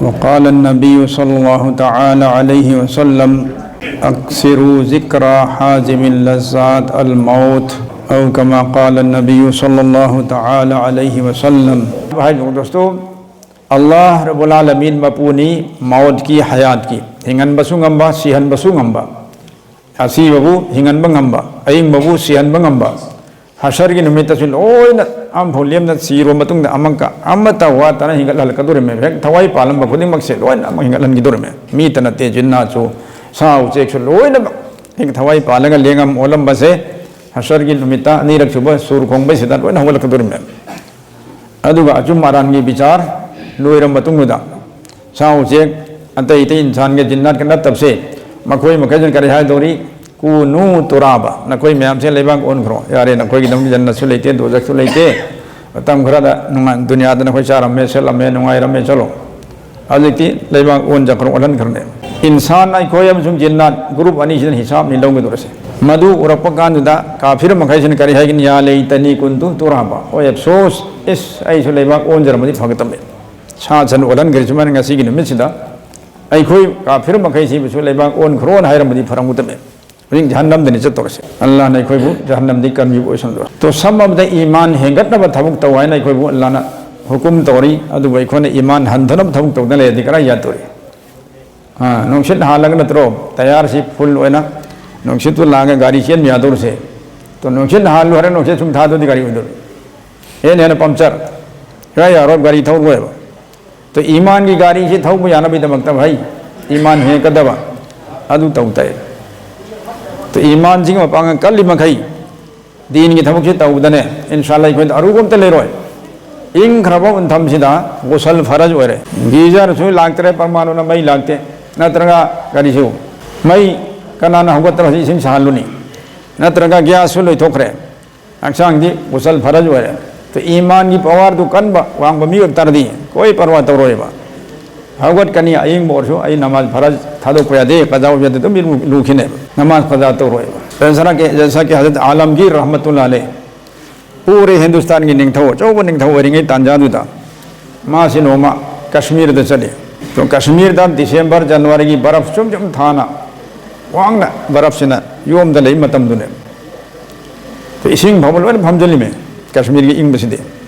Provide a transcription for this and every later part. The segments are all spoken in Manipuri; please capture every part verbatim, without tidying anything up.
وقال النبي صلى الله تعالى عليه وسلم: أكثروا ذكر هاذم لذات الموت، أو كما قال النبي صلى الله تعالى عليه وسلم. ꯚꯥꯏ ꯗꯣꯁꯇꯣ, ꯑꯜꯂꯥꯍ ꯔꯕꯨꯜ ꯑꯥꯂꯃꯤꯟ ꯃꯄꯨꯅꯤ ꯃꯧꯠꯀꯤ, ꯍꯌꯥꯠꯀꯤ, ꯍꯤꯡꯍꯟꯕꯁꯨ ꯉꯝꯕ, ꯁꯤꯍꯟꯕꯁꯨ ꯉꯝꯕ, ꯑꯁꯤꯕꯕꯨ ꯍꯤꯡꯍꯟꯕ ꯉꯝꯕ, ꯑꯏꯪꯕꯕꯨ ꯁꯤꯍꯟꯕ ꯉꯝꯕ, ꯍꯁꯔꯒꯤ ꯅꯨꯃꯤꯠꯇꯁꯨ ꯂꯣꯏꯅ ꯑꯃꯐꯥꯎ ꯂꯦꯝꯅ ꯁꯤꯔꯕ ꯃꯇꯨꯡꯗ ꯑꯃꯨꯛꯀ ꯑꯃꯠꯇ ꯋꯥꯠꯇꯅ ꯍꯤꯡꯒꯠꯍꯜꯂꯛꯀꯗꯧꯔꯤꯃꯦ꯫ ꯍꯦꯛ ꯊꯋꯥꯏ ꯄꯥꯜꯂꯝꯕ ꯈꯨꯗꯤꯡꯃꯛꯁꯦ ꯂꯣꯏꯅ ꯑꯃꯨꯛ ꯍꯤꯡꯒꯠꯍꯟꯈꯤꯗꯧꯔꯤꯃꯦ꯫ ꯃꯤꯇ ꯅꯠꯇꯦ, ꯖꯤꯟꯅꯥꯁꯨ, ꯁꯥ ꯎꯆꯦꯛꯁꯨ ꯂꯣꯏꯅꯃꯛ ꯍꯦꯛ ꯊꯋꯥꯏ ꯄꯥꯜꯂꯒ ꯂꯦꯡꯉꯝ ꯑꯣꯜꯂꯝꯕꯁꯦ ꯍꯁꯔꯒꯤ ꯅꯨꯃꯤꯠꯇ ꯑꯅꯤꯔꯛ ꯁꯨꯕ ꯁꯨꯔ ꯈꯣꯡꯕꯩꯁꯤꯗ ꯂꯣꯏꯅ ꯍꯧꯒꯠꯂꯛꯀꯗꯧꯔꯤꯃꯦ꯫ ꯑꯗꯨꯒ ꯑꯆꯨꯝ ꯑꯔꯥꯟꯒꯤ ꯕꯤꯆꯥꯔ ꯂꯣꯏꯔꯕ ꯃꯇꯨꯡꯗꯨꯗ ꯁꯥ ꯎꯆꯦꯛ ꯑꯇꯩ ꯑꯇꯩ ꯏꯟꯁꯥꯟꯒ ꯖꯤꯟꯅꯥꯠꯀ ꯅꯠꯇꯕꯁꯦ, ꯃꯈꯣꯏ ꯃꯈꯩꯁꯤꯅ ꯀꯔꯤ ꯍꯥꯏꯗꯧꯔꯤ? "ꯀꯨꯅꯨ ꯇꯨꯔꯥꯕ", ꯅꯈꯣꯏ ꯃꯌꯥꯝꯁꯦ ꯂꯩꯕꯥꯛ ꯑꯣꯟꯈ꯭ꯔꯣ, ꯌꯥꯔꯦ, ꯅꯈꯣꯏꯒꯤꯗꯃꯛ ꯖꯟꯅꯠꯁꯨ ꯂꯩꯇꯦ, ꯗꯣꯖꯈꯁꯨ ꯂꯩꯇꯦ, ꯃꯇꯝ ꯈꯔꯗ ꯅꯨꯡꯉꯥꯏ, ꯗꯨꯅꯤꯌꯥꯗ ꯅꯈꯣꯏ ꯆꯥꯔꯝꯃꯦ, ꯁꯦꯠꯂꯝꯃꯦ, ꯅꯨꯡꯉꯥꯏꯔꯝꯃꯦ, ꯆꯠꯂꯣ꯫ ꯍꯧꯖꯤꯛꯇꯤ ꯂꯩꯕꯥꯛ ꯑꯣꯟꯖꯈ꯭ꯔꯣ, ꯑꯣꯜꯍꯟꯈ꯭ꯔꯅꯦ꯫ ꯏꯟꯁꯥꯟ ꯑꯩꯈꯣꯏ ꯑꯃꯁꯨꯡ ꯖꯤꯟꯅꯥꯠ ꯒ꯭ꯔꯨꯞ ꯑꯅꯤꯁꯤꯅ ꯍꯤꯁꯥꯞꯅꯤ ꯂꯧꯒꯗꯧꯔꯁꯦ꯫ ꯃꯗꯨ ꯎꯔꯛꯄ ꯀꯥꯟꯗꯨꯗ ꯀꯥꯐꯤꯔ ꯃꯈꯩꯁꯤꯅ ꯀꯔꯤ ꯍꯥꯏꯒꯅꯤ? "ꯌꯥ ꯂꯩꯇꯅꯤ ꯀꯨꯟꯇꯨ ꯇꯨꯔꯥꯕ", ꯑꯣꯏ ꯑꯐꯁꯣꯁ, ꯏꯁ, ꯑꯩꯁꯨ ꯂꯩꯕꯥꯛ ꯑꯣꯟꯖꯔꯝꯃꯗꯤ ꯐꯒꯗꯕꯅꯤ꯫ ꯁꯥ ꯁꯟ ꯑꯣꯜꯍꯟꯈ꯭ꯔꯦ ꯁꯨꯃꯥꯏꯅ ꯉꯁꯤꯒꯤ ꯅꯨꯃꯤꯠꯁꯤꯗ ꯑꯩꯈꯣꯏ ꯀꯥꯐꯤꯔ ꯃꯈꯩꯁꯤꯕꯨꯁꯨ ꯂꯩꯕꯥꯛ ꯑꯣꯟꯈ꯭ꯔꯣꯅ ꯍꯥꯏꯔꯝꯃꯗꯤ ꯐꯔꯝꯒꯗꯕꯅꯤ꯫ ꯍꯧꯖꯤꯛ ꯖꯍꯟꯅꯝꯗꯅꯤ ꯆꯠꯇꯧꯔꯁꯦ꯫ ꯑꯜꯂꯥꯍꯅ ꯑꯩꯈꯣꯏꯕꯨ ꯖꯍꯟꯅꯝꯗꯤ ꯀꯟꯕꯤꯕ ꯑꯣꯏꯁꯅꯨ꯫ ꯇꯣ, ꯁꯝ ꯑꯃꯗ ꯏꯃꯥꯟ ꯍꯦꯟꯒꯠꯅꯕ ꯊꯕꯛ ꯇꯧ ꯍꯥꯏꯅ ꯑꯩꯈꯣꯏꯕꯨ ꯑꯜꯂꯥꯍꯅ ꯍꯨꯀꯨꯝ ꯇꯧꯔꯤ, ꯑꯗꯨꯕꯨ ꯑꯩꯈꯣꯏꯅ ꯏꯃꯥꯟ ꯍꯟꯊꯅꯕ ꯊꯕꯛ ꯇꯧꯗꯅ ꯂꯩꯔꯗꯤ ꯀꯔꯥꯏ ꯌꯥꯗꯧꯔꯤ? ꯑꯥ, ꯅꯨꯡꯁꯤꯠ ꯍꯥꯜꯂꯒ ꯅꯠꯇ꯭ꯔꯣ ꯇꯌꯥꯔꯁꯤ ꯐꯨꯜ ꯑꯣꯏꯅ ꯅꯨꯡꯁꯤꯠꯇꯨ ꯂꯥꯛꯑꯒ ꯒꯥꯔꯤ ꯆꯦꯟꯕ ꯌꯥꯗꯧꯔꯤꯁꯦ? ꯇꯣ, ꯅꯨꯡꯁꯤꯠ ꯍꯥꯜꯂꯨ ꯍꯥꯏꯔ ꯅꯨꯡꯁꯤꯠ ꯁꯨꯝ ꯊꯥꯗꯣꯏꯗꯤ ꯒꯥꯔꯤ ꯑꯣꯏꯗꯧꯔꯤ? ꯍꯦꯟꯅ ꯍꯦꯟꯅ ꯄꯝꯆꯔ꯫ ꯁꯨꯡꯌꯥ ꯌꯥꯔꯣꯏ, ꯒꯥꯔꯤ ꯊꯧꯔꯣꯏꯕ꯫ ꯇꯣ, ꯏꯃꯥꯟꯒꯤ ꯒꯥꯔꯤꯁꯤ ꯊꯧꯕ ꯌꯥꯅꯕꯒꯤꯗꯃꯛꯇ ꯚꯥꯏ, ꯏꯃꯥꯟ ꯍꯦꯟꯒꯗꯕ ꯑꯗꯨ ꯇꯧ ꯇꯥꯏ꯫ ꯇꯣ, ꯏꯃꯥꯟꯁꯤꯒꯤ ꯃꯄꯥꯡꯒꯜ ꯀꯜꯂꯤ ꯃꯈꯩ ꯗꯤꯟꯒꯤ ꯊꯕꯛꯁꯤ ꯇꯧꯕꯗꯅꯦ, ꯏꯟꯁꯥꯜꯂꯥ ꯑꯩꯈꯣꯏꯗ ꯑꯔꯨꯕ ꯑꯝꯇ ꯂꯩꯔꯣꯏ꯫ ꯏꯪꯈ꯭ꯔꯕ ꯎꯟꯊꯝꯁꯤꯗ ꯒꯨꯁꯜ ꯐꯔꯖ ꯑꯣꯏꯔꯦ꯫ ꯒꯤꯖꯔꯁꯨ ꯂꯥꯛꯇ꯭ꯔꯦ, ꯄꯔꯃꯥꯅꯨꯅ ꯃꯩ ꯂꯥꯛꯇꯦ, ꯅꯠꯇ꯭ꯔꯒ ꯀꯔꯤꯁꯨ, ꯃꯩ ꯀꯅꯥꯅ ꯍꯧꯒꯠꯇꯅ ꯍꯧꯖꯤꯛ ꯏꯁꯤꯡ ꯁꯥꯍꯜꯂꯨꯅꯤ? ꯅꯠꯇ꯭ꯔꯒ ꯒ꯭ꯌꯥꯁꯁꯨ ꯂꯣꯏꯊꯣꯛꯈ꯭ꯔꯦ꯫ ꯍꯛꯆꯥꯡꯗꯤ ꯒꯨꯁꯜ ꯐꯔꯖ ꯑꯣꯏꯔꯦ꯫ ꯇꯣ, ꯏꯃꯥꯟꯒꯤ ꯄꯋꯥꯔꯗꯨ ꯀꯟꯕ, ꯋꯥꯡꯕ ꯃꯤ ꯑꯣꯏꯕ ꯇꯥꯔꯗꯤ ꯀꯣꯏ ꯄꯔꯋꯥ ꯇꯧꯔꯣꯏꯕ꯫ ꯍꯧꯒꯠꯀꯅꯤ, ꯑꯌꯤꯡꯕ ꯑꯣꯏꯔꯁꯨ ꯑꯩ ꯅꯃꯥꯖ ꯐꯔꯖ ꯊꯥꯗꯣꯛꯄ ꯌꯥꯗꯦ, ꯀꯖꯥ ꯑꯣꯏꯕ ꯌꯥꯗꯦ, ꯑꯗꯨꯝ ꯏꯔꯨ-, ꯂꯨꯈꯤꯅꯦꯕ꯫ ꯅꯃꯥꯖ ꯀꯖꯥ ꯇꯧꯔꯣꯏꯕ꯫ ꯖꯩꯁꯥ ꯀꯤ, ꯖꯩꯁꯥ ꯀꯤ ꯍꯖꯔꯠ ꯑꯥꯂꯝꯒꯤꯔ ꯔꯍꯃꯇꯨꯜꯂꯥꯍꯤ ꯑꯂꯩꯍꯤ, ꯄꯨꯔꯦ ꯍꯤꯟꯗꯨꯁꯇꯥꯟꯒꯤ ꯅꯤꯡꯊꯧ ꯑꯆꯧꯕ ꯅꯤꯡꯊꯧ ꯑꯣꯏꯔꯤꯉꯩ ꯇꯥꯟꯖꯥꯗꯨꯗ ꯃꯥꯁꯤ ꯅꯣꯡꯃ ꯀꯁꯃꯤꯔꯗ ꯆꯠꯂꯤ꯫ ꯑꯗꯣ ꯀꯁꯃꯤꯔꯗ ꯗꯤꯁꯦꯝꯕꯔ, ꯖꯅꯋꯥꯔꯤꯒꯤ ꯕꯔꯐ ꯁꯨꯝ ꯁꯨꯝ ꯊꯥꯅ ꯋꯥꯡꯅ ꯕꯔꯐꯁꯤꯅ ꯌꯣꯝꯗ ꯂꯩ ꯃꯇꯝꯗꯨꯅꯦ꯫ ꯑꯗꯣ ꯏꯁꯤꯡ ꯐꯥꯎꯕ ꯂꯣꯏꯅ ꯐꯝꯖꯤꯜꯂꯤꯃꯦ, ꯀꯁꯃꯤꯔꯒꯤ ꯏꯪꯕꯁꯤꯗꯤ꯫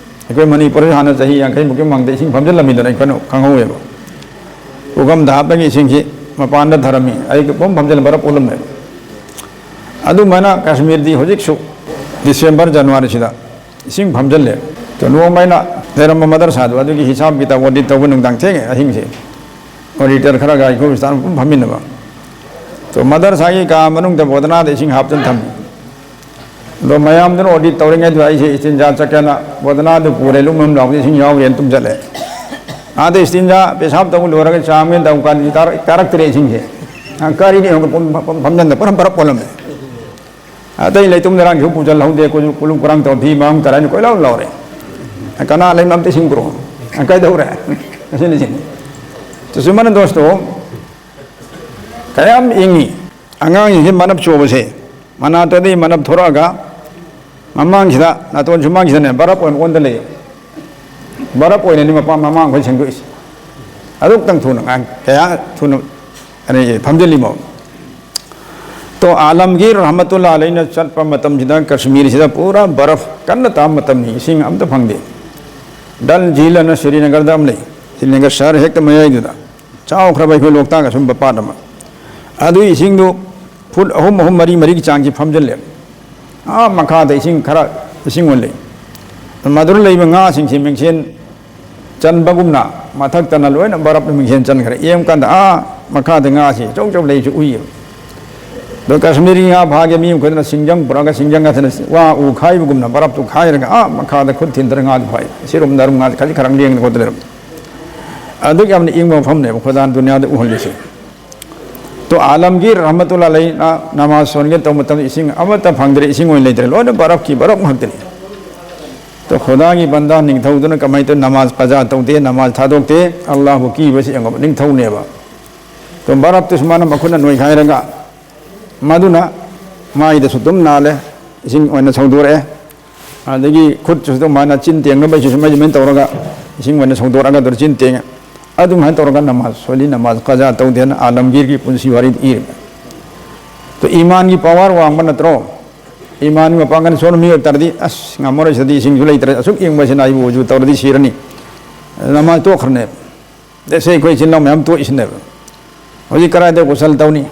ꯑꯩꯈꯣꯏ ꯃꯅꯤꯄꯨꯔꯗ ꯍꯥꯟꯅ ꯆꯍꯤ ꯌꯥꯡꯈꯩꯃꯨꯛꯀꯤ ꯃꯃꯥꯡꯗ ꯏꯁꯤꯡ ꯐꯝꯖꯤꯜꯂꯝꯃꯤꯗꯅ ꯑꯩꯈꯣꯏꯅ ꯈꯪꯍꯧꯋꯦꯕ꯫ ꯄꯨꯈꯝꯗ ꯍꯥꯞꯄꯒꯤ ꯏꯁꯤꯡꯁꯤ ꯃꯄꯥꯟꯗ ꯊꯔꯝꯃꯤ, ꯑꯩ ꯄꯨꯝ ꯐꯝꯖꯤꯜꯂ ꯕꯔꯐ ꯑꯣꯜꯂꯝꯃꯦꯕ꯫ ꯑꯗꯨꯃꯥꯏꯅ ꯀꯁꯃꯤꯔꯗꯤ ꯍꯧꯖꯤꯛꯁꯨ ꯗꯤꯁꯦꯝꯕꯔ, ꯖꯅꯋꯥꯔꯤꯁꯤꯗ ꯏꯁꯤꯡ ꯐꯝꯖꯤꯜꯂꯦ꯫ ꯑꯗꯣ ꯅꯣꯡꯃ ꯑꯩꯅ ꯂꯩꯔꯝꯕ ꯃꯗꯔꯁꯥꯗꯣ ꯑꯗꯨꯒꯤ ꯍꯤꯁꯥꯕ ꯀꯤꯇꯥꯕ ꯑꯣꯗꯤꯠ ꯇꯧꯕ ꯅꯨꯡꯗꯥꯡ ꯊꯦꯡꯉꯦ ꯑꯍꯤꯡꯁꯦ꯫ ꯑꯣꯗꯤꯇꯔ ꯈꯔꯒ ꯑꯩꯈꯣꯏ ꯁ꯭ꯇꯥꯐ ꯄꯨꯝ ꯐꯝꯃꯤꯟꯅꯕ꯫ ꯑꯗꯣ ꯃꯗꯔꯁꯥꯒꯤ ꯀꯥ ꯃꯅꯨꯡꯗ ꯕꯣꯗꯅꯥꯗ ꯏꯁꯤꯡ ꯍꯥꯞꯇꯅ ꯊꯝꯃꯤ꯫ ꯑꯗꯣ ꯃꯌꯥꯝꯗꯨꯅ ꯑꯣꯗꯤꯠ ꯇꯧꯔꯤꯉꯩꯗꯨꯗ ꯑꯩꯁꯦ ꯏꯁꯇꯤꯟꯖꯥ ꯆꯠꯀꯦꯅ ꯕꯣꯗꯅꯥꯗꯨ ꯄꯨꯔꯦ, ꯂꯨꯝ ꯂꯨꯝ ꯂꯥꯎꯕꯗ ꯏꯁꯤꯡ ꯌꯥꯎꯔꯦꯅ ꯇꯨꯝ ꯆꯠꯂꯦ꯫ ꯑꯥꯗ ꯏꯁꯇꯤꯟꯖꯥ ꯄꯦꯁꯥꯞ ꯇꯧꯕ ꯂꯣꯏꯔꯒ ꯆꯥꯝꯒꯦꯅ ꯇꯧꯕ ꯀꯥꯟꯗꯗꯤ ꯇꯥꯔꯛ-, ꯇꯥꯔꯛꯇ꯭ꯔꯦ ꯏꯁꯤꯡꯁꯦ꯫ ꯑ, ꯀꯔꯤꯅꯣ ꯌꯦꯡꯉꯒ ꯄꯨꯝ-, ꯄꯨꯝ-, ꯐꯝꯖꯟꯗ ꯄꯨꯔꯥ ꯕꯔꯞ ꯑꯣꯜꯂꯝꯃꯦ꯫ ꯑꯇꯩ ꯂꯩꯇꯨꯝ ꯂꯩꯔꯥꯡꯁꯨ ꯄꯨꯁꯤꯜꯍꯧꯗꯦ, ꯀꯨꯂꯨ-, ꯀꯨꯂꯨꯞ ꯀꯔꯥꯡ ꯇꯧꯔ ꯐꯤ ꯃꯔꯥꯡ ꯇꯔꯥꯏꯅ ꯀꯣꯏꯂꯥꯎ ꯂꯥꯎꯔꯦ꯫ ꯀꯅꯥ ꯂꯩꯅꯣ ꯑꯝꯇ ꯏꯁꯤꯡ ꯄꯨꯔꯛꯑꯣ꯫ ꯑ, ꯀꯩꯗꯧꯔꯦ? ꯑꯁꯤꯅ ꯏꯁꯤꯡ꯫ ꯆꯨꯁꯨꯃꯅ ꯗꯣꯁꯇꯣ ꯀꯌꯥꯝ ꯏꯪꯉꯤ꯫ ꯑꯉꯥꯡꯁꯤꯡꯁꯤ ꯃꯅꯞ ꯆꯣꯕꯁꯦ, ꯃꯅꯥꯇꯣꯟꯗꯒꯤ ꯃꯅꯞ ꯊꯣꯔꯛꯑꯒ ꯃꯃꯥꯡꯁꯤꯗ, ꯅꯥꯇꯣꯟ ꯁꯨꯃꯥꯡꯁꯤꯗꯅꯦ ꯕꯔꯞ ꯑꯣꯏꯅ ꯑꯣꯟꯗ ꯂꯩꯌꯦ꯫ ꯕꯔꯞ ꯑꯣꯏꯅꯅꯤ ꯃꯄꯥ ꯃꯃꯥ ꯃꯈꯣꯏ ꯁꯦꯡꯗꯣꯛꯏꯁꯦ꯫ ꯑꯗꯨꯛꯇꯪ ꯊꯨꯅ ꯉꯥꯏ-, ꯀꯌꯥ ꯊꯨꯅ, ꯑꯗꯩ, ꯐꯝꯖꯤꯜꯂꯤꯃꯣ꯫ ꯇꯣ ꯑꯥꯂꯝꯒꯤꯔ ꯔꯍꯃꯇꯨꯜꯂꯥ ꯑꯂꯩꯅ ꯆꯠꯄ ꯃꯇꯝꯁꯤꯗ ꯀꯁꯃꯤꯔꯁꯤꯗ ꯄꯨꯔꯥ ꯕꯔꯐ ꯀꯟꯅ ꯇꯥꯕ ꯃꯇꯝꯅꯤ, ꯏꯁꯤꯡ ꯑꯝꯇ ꯐꯪꯗꯦ꯫ ꯗꯜ ꯖꯤꯜ ꯑꯅ ꯁ꯭ꯔꯤꯅꯒꯔꯗ ꯑꯃ ꯂꯩ, ꯁ꯭ꯔꯤꯅꯒꯔ ꯁꯍꯔ ꯍꯦꯛꯇ ꯃꯌꯥꯏꯗꯨꯗ꯫ ꯆꯥꯎꯈ꯭ꯔꯕ ꯑꯩꯈꯣꯏ ꯂꯣꯛꯇꯥꯛ ꯑꯁꯨꯝꯕ ꯄꯥꯠ ꯑꯃ꯫ ꯑꯗꯨꯒꯤ ꯏꯁꯤꯡꯗꯨ ꯐꯨꯠ ꯑꯍꯨꯝ, ꯑꯍꯨꯝ, ꯃꯔꯤ, ꯃꯔꯤꯒꯤ ꯆꯥꯡꯁꯤ ꯐꯝꯖꯤꯜꯂꯦ꯫ ꯑꯥ ꯃꯈꯥꯗ ꯏꯁꯤꯡ ꯈꯔ, ꯏꯁꯤꯡ ꯑꯣꯜꯂꯤ꯫ ꯃꯗꯨꯗ ꯂꯩꯕ ꯉꯥꯁꯤꯡꯁꯤ ꯃꯤꯡꯁꯦꯟ ꯆꯟꯕꯒꯨꯝꯅ ꯃꯊꯛꯇꯅ ꯂꯣꯏꯅ ꯕꯔꯞꯅ ꯃꯤꯡꯁꯦꯟ ꯆꯟꯈ꯭ꯔꯦ꯫ ꯌꯦꯡꯕ ꯀꯥꯟꯗ ꯑꯥ ꯃꯈꯥꯗ ꯉꯥꯁꯤ ꯑꯆꯧ ꯑꯆꯧ ꯂꯩꯁꯤ ꯎꯏꯌꯦꯕ꯫ ꯑꯗꯣ ꯀꯥꯁꯃꯤꯔꯤ ꯉꯥ ꯐꯥꯒꯦ ꯃꯤ ꯃꯈꯣꯏꯗꯨꯅ ꯁꯤꯡꯖꯪ ꯄꯨꯔꯛꯑꯒ ꯁꯤꯡꯖꯪ ꯉꯥꯛꯇꯅ ꯋꯥ ꯎ ꯈꯥꯏꯕꯒꯨꯝꯅ ꯕꯔꯞꯇꯨ ꯈꯥꯏꯔꯒ ꯑꯥ ꯃꯈꯥꯗ ꯈꯨꯠ ꯊꯤꯟꯗꯔ ꯉꯥꯗꯨ ꯐꯥꯏ꯫ ꯁꯤꯔꯨꯝ ꯅꯥꯔꯨꯝ ꯉꯥꯁꯤ ꯈꯖꯤꯛ ꯈꯔ ꯂꯦꯡꯗꯅ ꯈꯣꯠꯇꯅ ꯂꯩꯔꯝꯃꯤ꯫ ꯑꯗꯨꯛ ꯌꯥꯝꯅ ꯏꯪꯕ ꯃꯐꯝꯅꯦꯕ ꯈꯨꯗꯥꯟ ꯗꯨꯅꯤꯌꯥꯗ ꯎꯍꯜꯂꯤꯁꯦ꯫ ꯇꯣ ꯑꯥꯂꯝꯒꯤꯔ ꯔꯍꯃꯇꯨꯜꯂꯥ ꯑꯂꯩꯅ ꯅꯃꯥꯖ ꯁꯣꯟꯒꯦ ꯇꯧꯕ ꯃꯇꯝꯗ ꯏꯁꯤꯡ ꯑꯃꯠꯇ ꯐꯪꯗ꯭ꯔꯦ, ꯏꯁꯤꯡ ꯑꯣꯏꯅ ꯂꯩꯇ꯭ꯔꯦ, ꯂꯣꯏꯅ ꯕꯔꯐꯀꯤ ꯕꯔꯐ ꯉꯥꯛꯇꯅꯤ꯫ ꯇꯣ ꯈꯨꯗꯥꯒꯤ ꯕꯟꯗꯥ ꯅꯤꯡꯊꯧꯗꯨꯅ ꯀꯃꯥꯏꯅ ꯇꯧ ꯅꯃꯥꯖ ꯀꯖꯥ ꯇꯧꯗꯦ, ꯅꯃꯥꯖ ꯊꯥꯗꯣꯛꯇꯦ, ꯑꯜꯂꯥꯍꯕꯨ ꯀꯤꯕꯁꯤ ꯌꯦꯡꯉꯣ, ꯅꯤꯡꯊꯧꯅꯦꯕ꯫ ꯇꯣ ꯕꯔꯐꯇꯨꯁꯨ ꯃꯥꯅ ꯃꯈꯨꯠꯅ ꯅꯣꯏꯈꯥꯏꯔꯒ ꯃꯗꯨꯅ ꯃꯥꯏꯗꯁꯨ ꯑꯗꯨꯝ ꯅꯥꯜꯂꯦ, ꯏꯁꯤꯡ ꯑꯣꯏꯅ ꯁꯧꯗꯣꯔꯛꯑꯦ꯫ ꯑꯗꯒꯤ ꯈꯨꯠꯇꯨꯁꯨ ꯑꯗꯨꯃꯥꯏꯅ ꯆꯤꯟ ꯇꯦꯡꯅꯕꯩꯁꯨ ꯁꯨꯃꯥꯏ ꯁꯨꯃꯥꯏꯅ ꯇꯧꯔꯒ ꯏꯁꯤꯡ ꯑꯣꯏꯅ ꯁꯧꯗꯣꯔꯛꯑꯒ ꯑꯗꯨꯗ ꯆꯤꯟ ꯇꯦꯡꯉꯦ꯫ ꯑꯗꯨꯃꯥꯏꯅ ꯇꯧꯔꯒ ꯅꯃꯥꯖ ꯁꯣꯜꯂꯤ, ꯅꯃꯥꯖ ꯀꯖꯥ ꯇꯧꯗꯦꯅ ꯑꯥꯂꯝꯒꯤꯔꯒꯤ ꯄꯨꯟꯁꯤ ꯋꯥꯔꯤꯗ ꯏꯔꯤꯕ꯫ ꯑꯗꯣ ꯏꯃꯥꯟꯒꯤ ꯄꯋꯥꯔ ꯋꯥꯡꯕ ꯅꯠꯇ꯭ꯔꯣ? ꯏꯃꯥꯟꯒꯤ ꯃꯄꯥꯡꯒꯜ ꯁꯣꯟꯕ ꯃꯤ ꯑꯣꯏ ꯇꯥꯔꯗꯤ, "ꯑꯁ, ꯉꯝꯃꯔꯣꯏ, ꯁꯤꯗꯤ ꯏꯁꯤꯡꯁꯨ ꯂꯩꯇ꯭ꯔꯦ, ꯑꯁꯨꯛ ꯏꯪꯕꯁꯤꯅ ꯑꯩꯕꯨ ꯎꯖꯨ ꯇꯧꯔꯗꯤ ꯁꯤꯔꯅꯤ, ꯅꯃꯥꯖ ꯇꯣꯛꯈ꯭ꯔꯅꯦꯕ"꯫ ꯑꯗꯩ ꯁꯤ ꯑꯩꯈꯣꯏ ꯏꯆꯤꯜ ꯏꯅꯥꯎ ꯃꯌꯥꯝ ꯇꯣꯛꯏꯁꯤꯅꯦꯕ꯫ ꯍꯧꯖꯤꯛ ꯀꯗꯥꯏꯗ ꯒꯨꯁꯜ ꯇꯧꯅꯤ?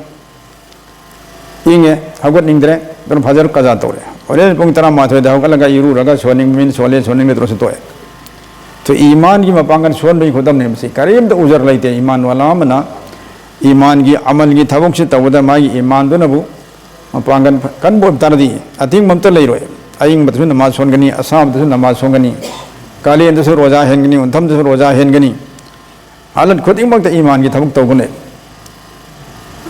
ꯏꯪꯉꯦ, ꯍꯧꯒꯠꯅꯤꯡꯗ꯭ꯔꯦ, ꯑꯗꯨꯅ ꯐꯖꯔ ꯀꯖꯥ ꯇꯧꯔꯦ꯫ ꯍꯣꯔꯦꯟ ꯄꯨꯡ ꯇꯔꯥꯃꯥꯊꯣꯏꯗ ꯍꯧꯒꯠꯂꯒ ꯏꯔꯨꯔꯒ ꯁꯣꯟꯅꯤꯡꯕ ꯃꯤꯅ ꯁꯣꯜꯂꯦ, ꯁꯣꯟꯅꯤꯡꯗ꯭ꯔꯁꯨ ꯇꯣꯛꯑꯦ꯫ ꯇꯣ ꯏꯃꯥꯟꯒꯤ ꯃꯄꯥꯡꯒꯜ ꯁꯣꯟꯕꯒꯤ ꯈꯨꯗꯝꯅꯦ ꯃꯁꯤ꯫ ꯀꯔꯤꯝꯇ ꯎꯖꯔ ꯂꯩꯇꯦ꯫ ꯏꯃꯥꯟ ꯋꯥꯂꯥ ꯑꯃꯅ ꯏꯃꯥꯟꯒꯤ ꯑꯃꯜꯒꯤ ꯊꯕꯛꯁꯤ ꯇꯧꯕꯗ ꯃꯥꯒꯤ ꯏꯃꯥꯟꯗꯨꯅꯕꯨ ꯃꯄꯥꯡꯒꯜ ꯀꯟꯕ ꯑꯣꯏꯕ ꯇꯥꯔꯗꯤ ꯑꯊꯤꯡꯕ ꯑꯝꯇ ꯂꯩꯔꯣꯏ꯫ ꯑꯏꯪꯕꯗꯁꯨ ꯅꯃꯥꯖ ꯁꯣꯟꯒꯅꯤ, ꯑꯁꯥꯕꯗꯁꯨ ꯅꯃꯥꯖ ꯁꯣꯟꯒꯅꯤ, ꯀꯥꯂꯦꯟꯗꯁꯨ ꯔꯣꯖꯥ ꯍꯦꯟꯒꯅꯤ, ꯎꯟꯊꯝꯗꯁꯨ ꯔꯣꯖꯥ ꯍꯦꯟꯒꯅꯤ꯫ ꯍꯥꯂꯠ ꯈꯨꯗꯤꯡꯃꯛꯇ ꯏꯃꯥꯟꯒꯤ ꯊꯕꯛ ꯇꯧꯒꯅꯤ꯫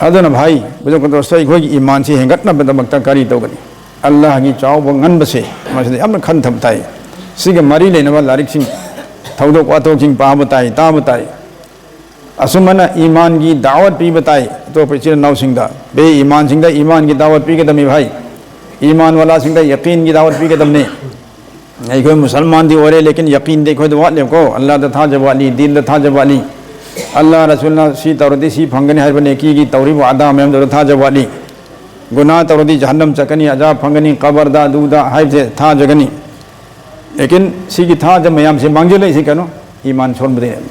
ꯑꯗꯨꯅ ꯚꯥꯏ, ꯕꯨꯖꯨꯒ ꯗꯣꯁꯇꯣ, ꯑꯩꯈꯣꯏꯒꯤ ꯏꯃꯥꯟꯁꯤ ꯍꯦꯟꯒꯠꯅꯕꯗꯃꯛꯇ ꯀꯔꯤ ꯇꯧꯒꯅꯤ? ꯑꯜꯂꯥꯍꯒꯤ ꯆꯥꯎꯕ ꯉꯟꯕꯁꯦ ꯃꯁꯤꯗ ꯌꯥꯝꯅ ꯈꯟꯊꯕ ꯇꯥꯏ꯫ ꯁꯤꯒ ꯃꯔꯤ ꯂꯩꯅꯕ ꯂꯥꯏꯔꯤꯛꯁꯤꯡ, ꯊꯧꯗꯣꯛ ꯋꯥꯊꯣꯛꯁꯤꯡ ꯄꯥꯕ ꯇꯥꯏ, ꯇꯥꯕ ꯇꯥꯏ꯫ ꯑꯁꯨꯝꯕꯅ ꯏꯃꯥꯟꯒꯤ ꯗꯥꯋꯠ ꯄꯤꯕ ꯇꯥꯏ꯫ ꯑꯇꯣꯞꯄ ꯏꯆꯤꯜ ꯏꯅꯥꯎꯁꯤꯡꯗ, ꯕꯦ ꯏꯃꯥꯟꯁꯤꯡꯗ ꯏꯃꯥꯟꯒꯤ ꯗꯥꯋꯠ ꯄꯤꯒꯗꯕꯅꯤ ꯚꯥꯏ꯫ ꯏꯃꯥꯟ ꯋꯥꯂꯥꯁꯤꯡꯗ ꯌꯀꯤꯟꯒꯤ ꯗꯥꯋꯠ ꯄꯤꯒꯗꯕꯅꯤ꯫ ꯑꯩꯈꯣꯏ ꯃꯨꯁꯜꯃꯥꯟꯗꯤ ꯑꯣꯏꯔꯦ, ꯂꯦꯀꯤꯟ ꯌꯀꯤꯟꯗꯤ ꯑꯩꯈꯣꯏꯗ ꯋꯥꯠꯂꯦꯕꯀꯣ꯫ ꯑꯜꯂꯥꯗ ꯊꯥꯖꯕ ꯋꯥꯠꯂꯤ, ꯗꯤꯟꯗ ꯊꯥꯖꯕ ꯋꯥꯠꯂꯤ꯫ ꯑꯜꯂꯥ ꯔꯁꯨꯜꯅ ꯁꯤ ꯇꯧꯔꯗꯤ ꯁꯤ ꯐꯪꯒꯅꯤ ꯍꯥꯏꯕ ꯅꯦꯀꯤꯒꯤ ꯇꯧꯔꯤꯕ ꯑꯗꯥ ꯃꯌꯥꯝꯗꯨꯗ ꯊꯥꯖꯕ ꯋꯥꯠꯂꯤ꯫ ꯒꯨꯅꯥ ꯇꯧꯔꯗꯤ ꯖꯍꯟꯅꯝ ꯆꯠꯀꯅꯤ, ꯑꯖꯥꯕ ꯐꯪꯒꯅꯤ, ꯀꯕꯔꯗ ꯑꯗꯨꯗ ꯍꯥꯏꯕꯁꯦ ꯊꯥꯖꯒꯅꯤ꯫ ꯂꯦꯀꯤꯟ ꯁꯤꯒꯤ ꯊꯥꯖ ꯃꯌꯥꯝꯁꯦ ꯃꯥꯡꯖꯤꯜꯂꯛꯏꯁꯦ ꯀꯩꯅꯣ? ꯏꯃꯥꯟ ꯁꯣꯟꯕꯗꯒꯤꯅꯦ꯫